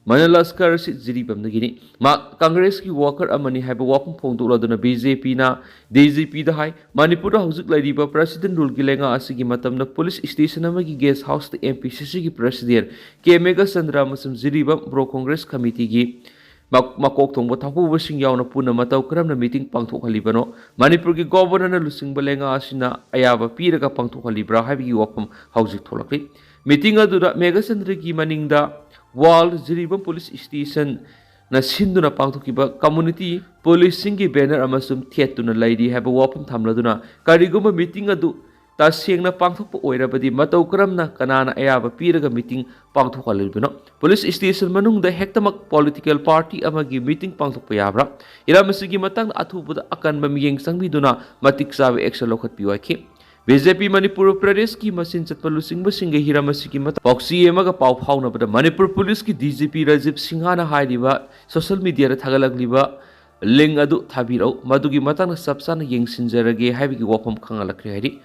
ꯃꯅꯟ ꯂꯥꯁꯀꯔ ꯑꯁꯤ ꯖꯤꯔꯤꯕꯥꯝꯗꯒꯤꯅꯤ꯫ ꯃꯍꯥꯛ ꯀꯪꯒ꯭ꯔꯦꯁꯀꯤ ꯋꯥꯀꯔ ꯑꯃꯅꯤ ꯍꯥꯏꯕ ꯋꯥꯐꯝ ꯐꯣꯡꯗꯣꯛꯂꯗꯨꯅ ꯕꯤ ꯖꯦ ꯄꯤꯅ ꯗꯤ ꯖꯤ ꯄꯤꯗ ꯍꯥꯏ, ꯃꯅꯤꯄꯨꯔꯗ ꯍꯧꯖꯤꯛ ꯂꯩꯔꯤꯕ ꯄ꯭ꯔꯁꯤꯗꯦꯟ ꯔꯨꯜꯒꯤ ꯂꯩꯉꯥꯛ ꯑꯁꯤꯒꯤ ꯃꯇꯝꯗ ꯄꯨꯂꯤꯁ ꯁ꯭ꯇꯦꯁꯟ ꯑꯃꯒꯤ ꯒꯦꯁ ꯍꯥꯎꯁꯇ ꯑꯦꯝ ꯄꯤ ꯁꯤ ꯁꯤꯒꯤ ꯄ꯭ꯔꯁꯤꯗꯦꯟ ꯀꯦ ꯃꯦꯘꯆꯟꯗ꯭ꯔ ꯑꯃꯁꯨꯡ ꯖꯤꯔꯤꯕꯥꯝ ꯕ꯭ꯂꯣꯛ ꯀꯪꯒ꯭ꯔꯦꯁ ꯀꯃꯤꯇꯤꯒꯤ ꯃ-, ꯃꯀꯣꯛ ꯊꯣꯡꯕ ꯊꯧꯄꯨꯕꯁꯤꯡ ꯌꯥꯎꯅ ꯄꯨꯟꯅ ꯃꯇꯧ ꯀꯔꯝꯅ ꯃꯤꯇꯤꯡ ꯄꯥꯡꯊꯣꯛꯍꯜꯂꯤꯕꯅꯣ? ꯃꯅꯤꯄꯨꯔꯒꯤ ꯒꯣꯚꯔꯅꯔꯅ ꯂꯨꯆꯤꯡꯕ ꯂꯩꯉꯥꯛ ꯑꯁꯤꯅ ꯑꯌꯥꯕ ꯄꯤꯔꯒ ꯄꯥꯡꯊꯣꯛꯍꯜꯂꯤꯕ꯭ꯔꯥ ꯍꯥꯏꯕꯒꯤ ꯋꯥꯐꯝ ꯍꯧꯖꯤꯛ ꯊꯣꯛꯂꯛꯂꯤ꯫ ꯃꯤꯇꯤꯡ ꯑꯗꯨꯗ ꯃꯦꯘꯆꯟꯗ꯭ꯔꯒꯤ ꯃꯅꯤꯡꯗ ꯋꯥꯜ ꯖꯤꯔꯤꯕꯥꯝ ꯄꯨꯂꯤꯁ ꯁ꯭ꯇꯦꯁꯟꯅ ꯁꯤꯟꯗꯨꯅ ꯄꯥꯡꯊꯣꯛꯈꯤꯕ ꯀꯝꯃ꯭ꯌꯨꯅꯤꯇꯤ ꯄꯨꯂꯤꯁꯁꯤꯡꯒꯤ ꯕꯦꯅꯔ ꯑꯃꯁꯨ ꯊꯦꯠꯇꯨꯅ ꯂꯩꯔꯤ ꯍꯥꯏꯕ ꯋꯥꯐꯝ ꯊꯝꯂꯗꯨꯅ, ꯀꯔꯤꯒꯨꯝꯕ ꯃꯤꯇꯤꯡ ꯑꯗꯨ ꯇꯁꯦꯡꯅ ꯄꯥꯡꯊꯣꯛꯄ ꯑꯣꯏꯔꯕꯗꯤ ꯃꯇꯧ ꯀꯔꯝꯅ, ꯀꯅꯥꯅ ꯑꯌꯥꯕ ꯄꯤꯔꯒ ꯃꯤꯇꯤꯡ ꯄꯥꯡꯊꯣꯛꯍꯜꯂꯤꯕꯅꯣ? ꯄꯨꯂꯤꯁ ꯁ꯭ꯇꯦꯁꯟ ꯃꯅꯨꯡꯗ ꯍꯦꯛꯇꯃꯛ ꯄꯣꯂꯤꯇꯤꯀꯦꯜ ꯄꯥꯔꯇꯤ ꯑꯃꯒꯤ ꯃꯤꯇꯤꯡ ꯄꯥꯡꯊꯣꯛꯄ ꯌꯥꯕ꯭ꯔꯥ? ꯍꯤꯔꯝ ꯑꯁꯤꯒꯤ ꯃꯇꯥꯡꯗ ꯑꯊꯨꯕꯗ ꯑꯀꯟꯕ ꯃꯤꯠꯌꯦꯡ ꯆꯪꯕꯤꯗꯨꯅ ꯃꯇꯤꯛ ꯆꯥꯕ ꯑꯦꯛꯁꯟ ꯂꯧꯈꯠꯄꯤꯌꯨ ꯍꯥꯏꯈꯤ꯫ ꯕꯤ ꯖꯦ ꯄꯤ ꯃꯅꯤꯄꯨꯔ ꯄ꯭ꯔꯗꯦꯁꯀꯤ ꯃꯆꯤꯟ ꯆꯠꯄ ꯂꯨꯆꯤꯡꯕꯁꯤꯡꯒ ꯍꯤꯔꯝ ꯑꯁꯤꯒꯤ ꯃꯇꯥꯡ ꯄꯥꯎꯆꯦ ꯑꯃꯒ ꯄꯥꯎ ꯐꯥꯎꯅꯕꯗ ꯃꯅꯤꯄꯨꯔ ꯄꯨꯂꯤꯁꯀꯤ ꯗꯤ ꯖꯤ ꯄꯤ ꯔꯥꯖꯤꯕ ꯁꯤꯡꯍꯅ ꯍꯥꯏꯔꯤꯕ ꯁꯣꯁꯤꯌꯦꯜ ꯃꯤꯗꯤꯌꯥꯗ ꯊꯥꯒꯠꯂꯛꯂꯤꯕ ꯂꯤꯡ ꯑꯗꯨ ꯊꯥꯕꯤꯔꯛꯎ, ꯃꯗꯨꯒꯤ ꯃꯇꯥꯡꯗ ꯆꯞ ꯆꯥꯅ ꯌꯦꯡꯁꯤꯟꯖꯔꯒꯦ ꯍꯥꯏꯕꯒꯤ ꯋꯥꯐꯝ ꯈꯪꯍꯜꯂꯛꯈ꯭ꯔꯦ ꯍꯥꯏꯔꯤ꯫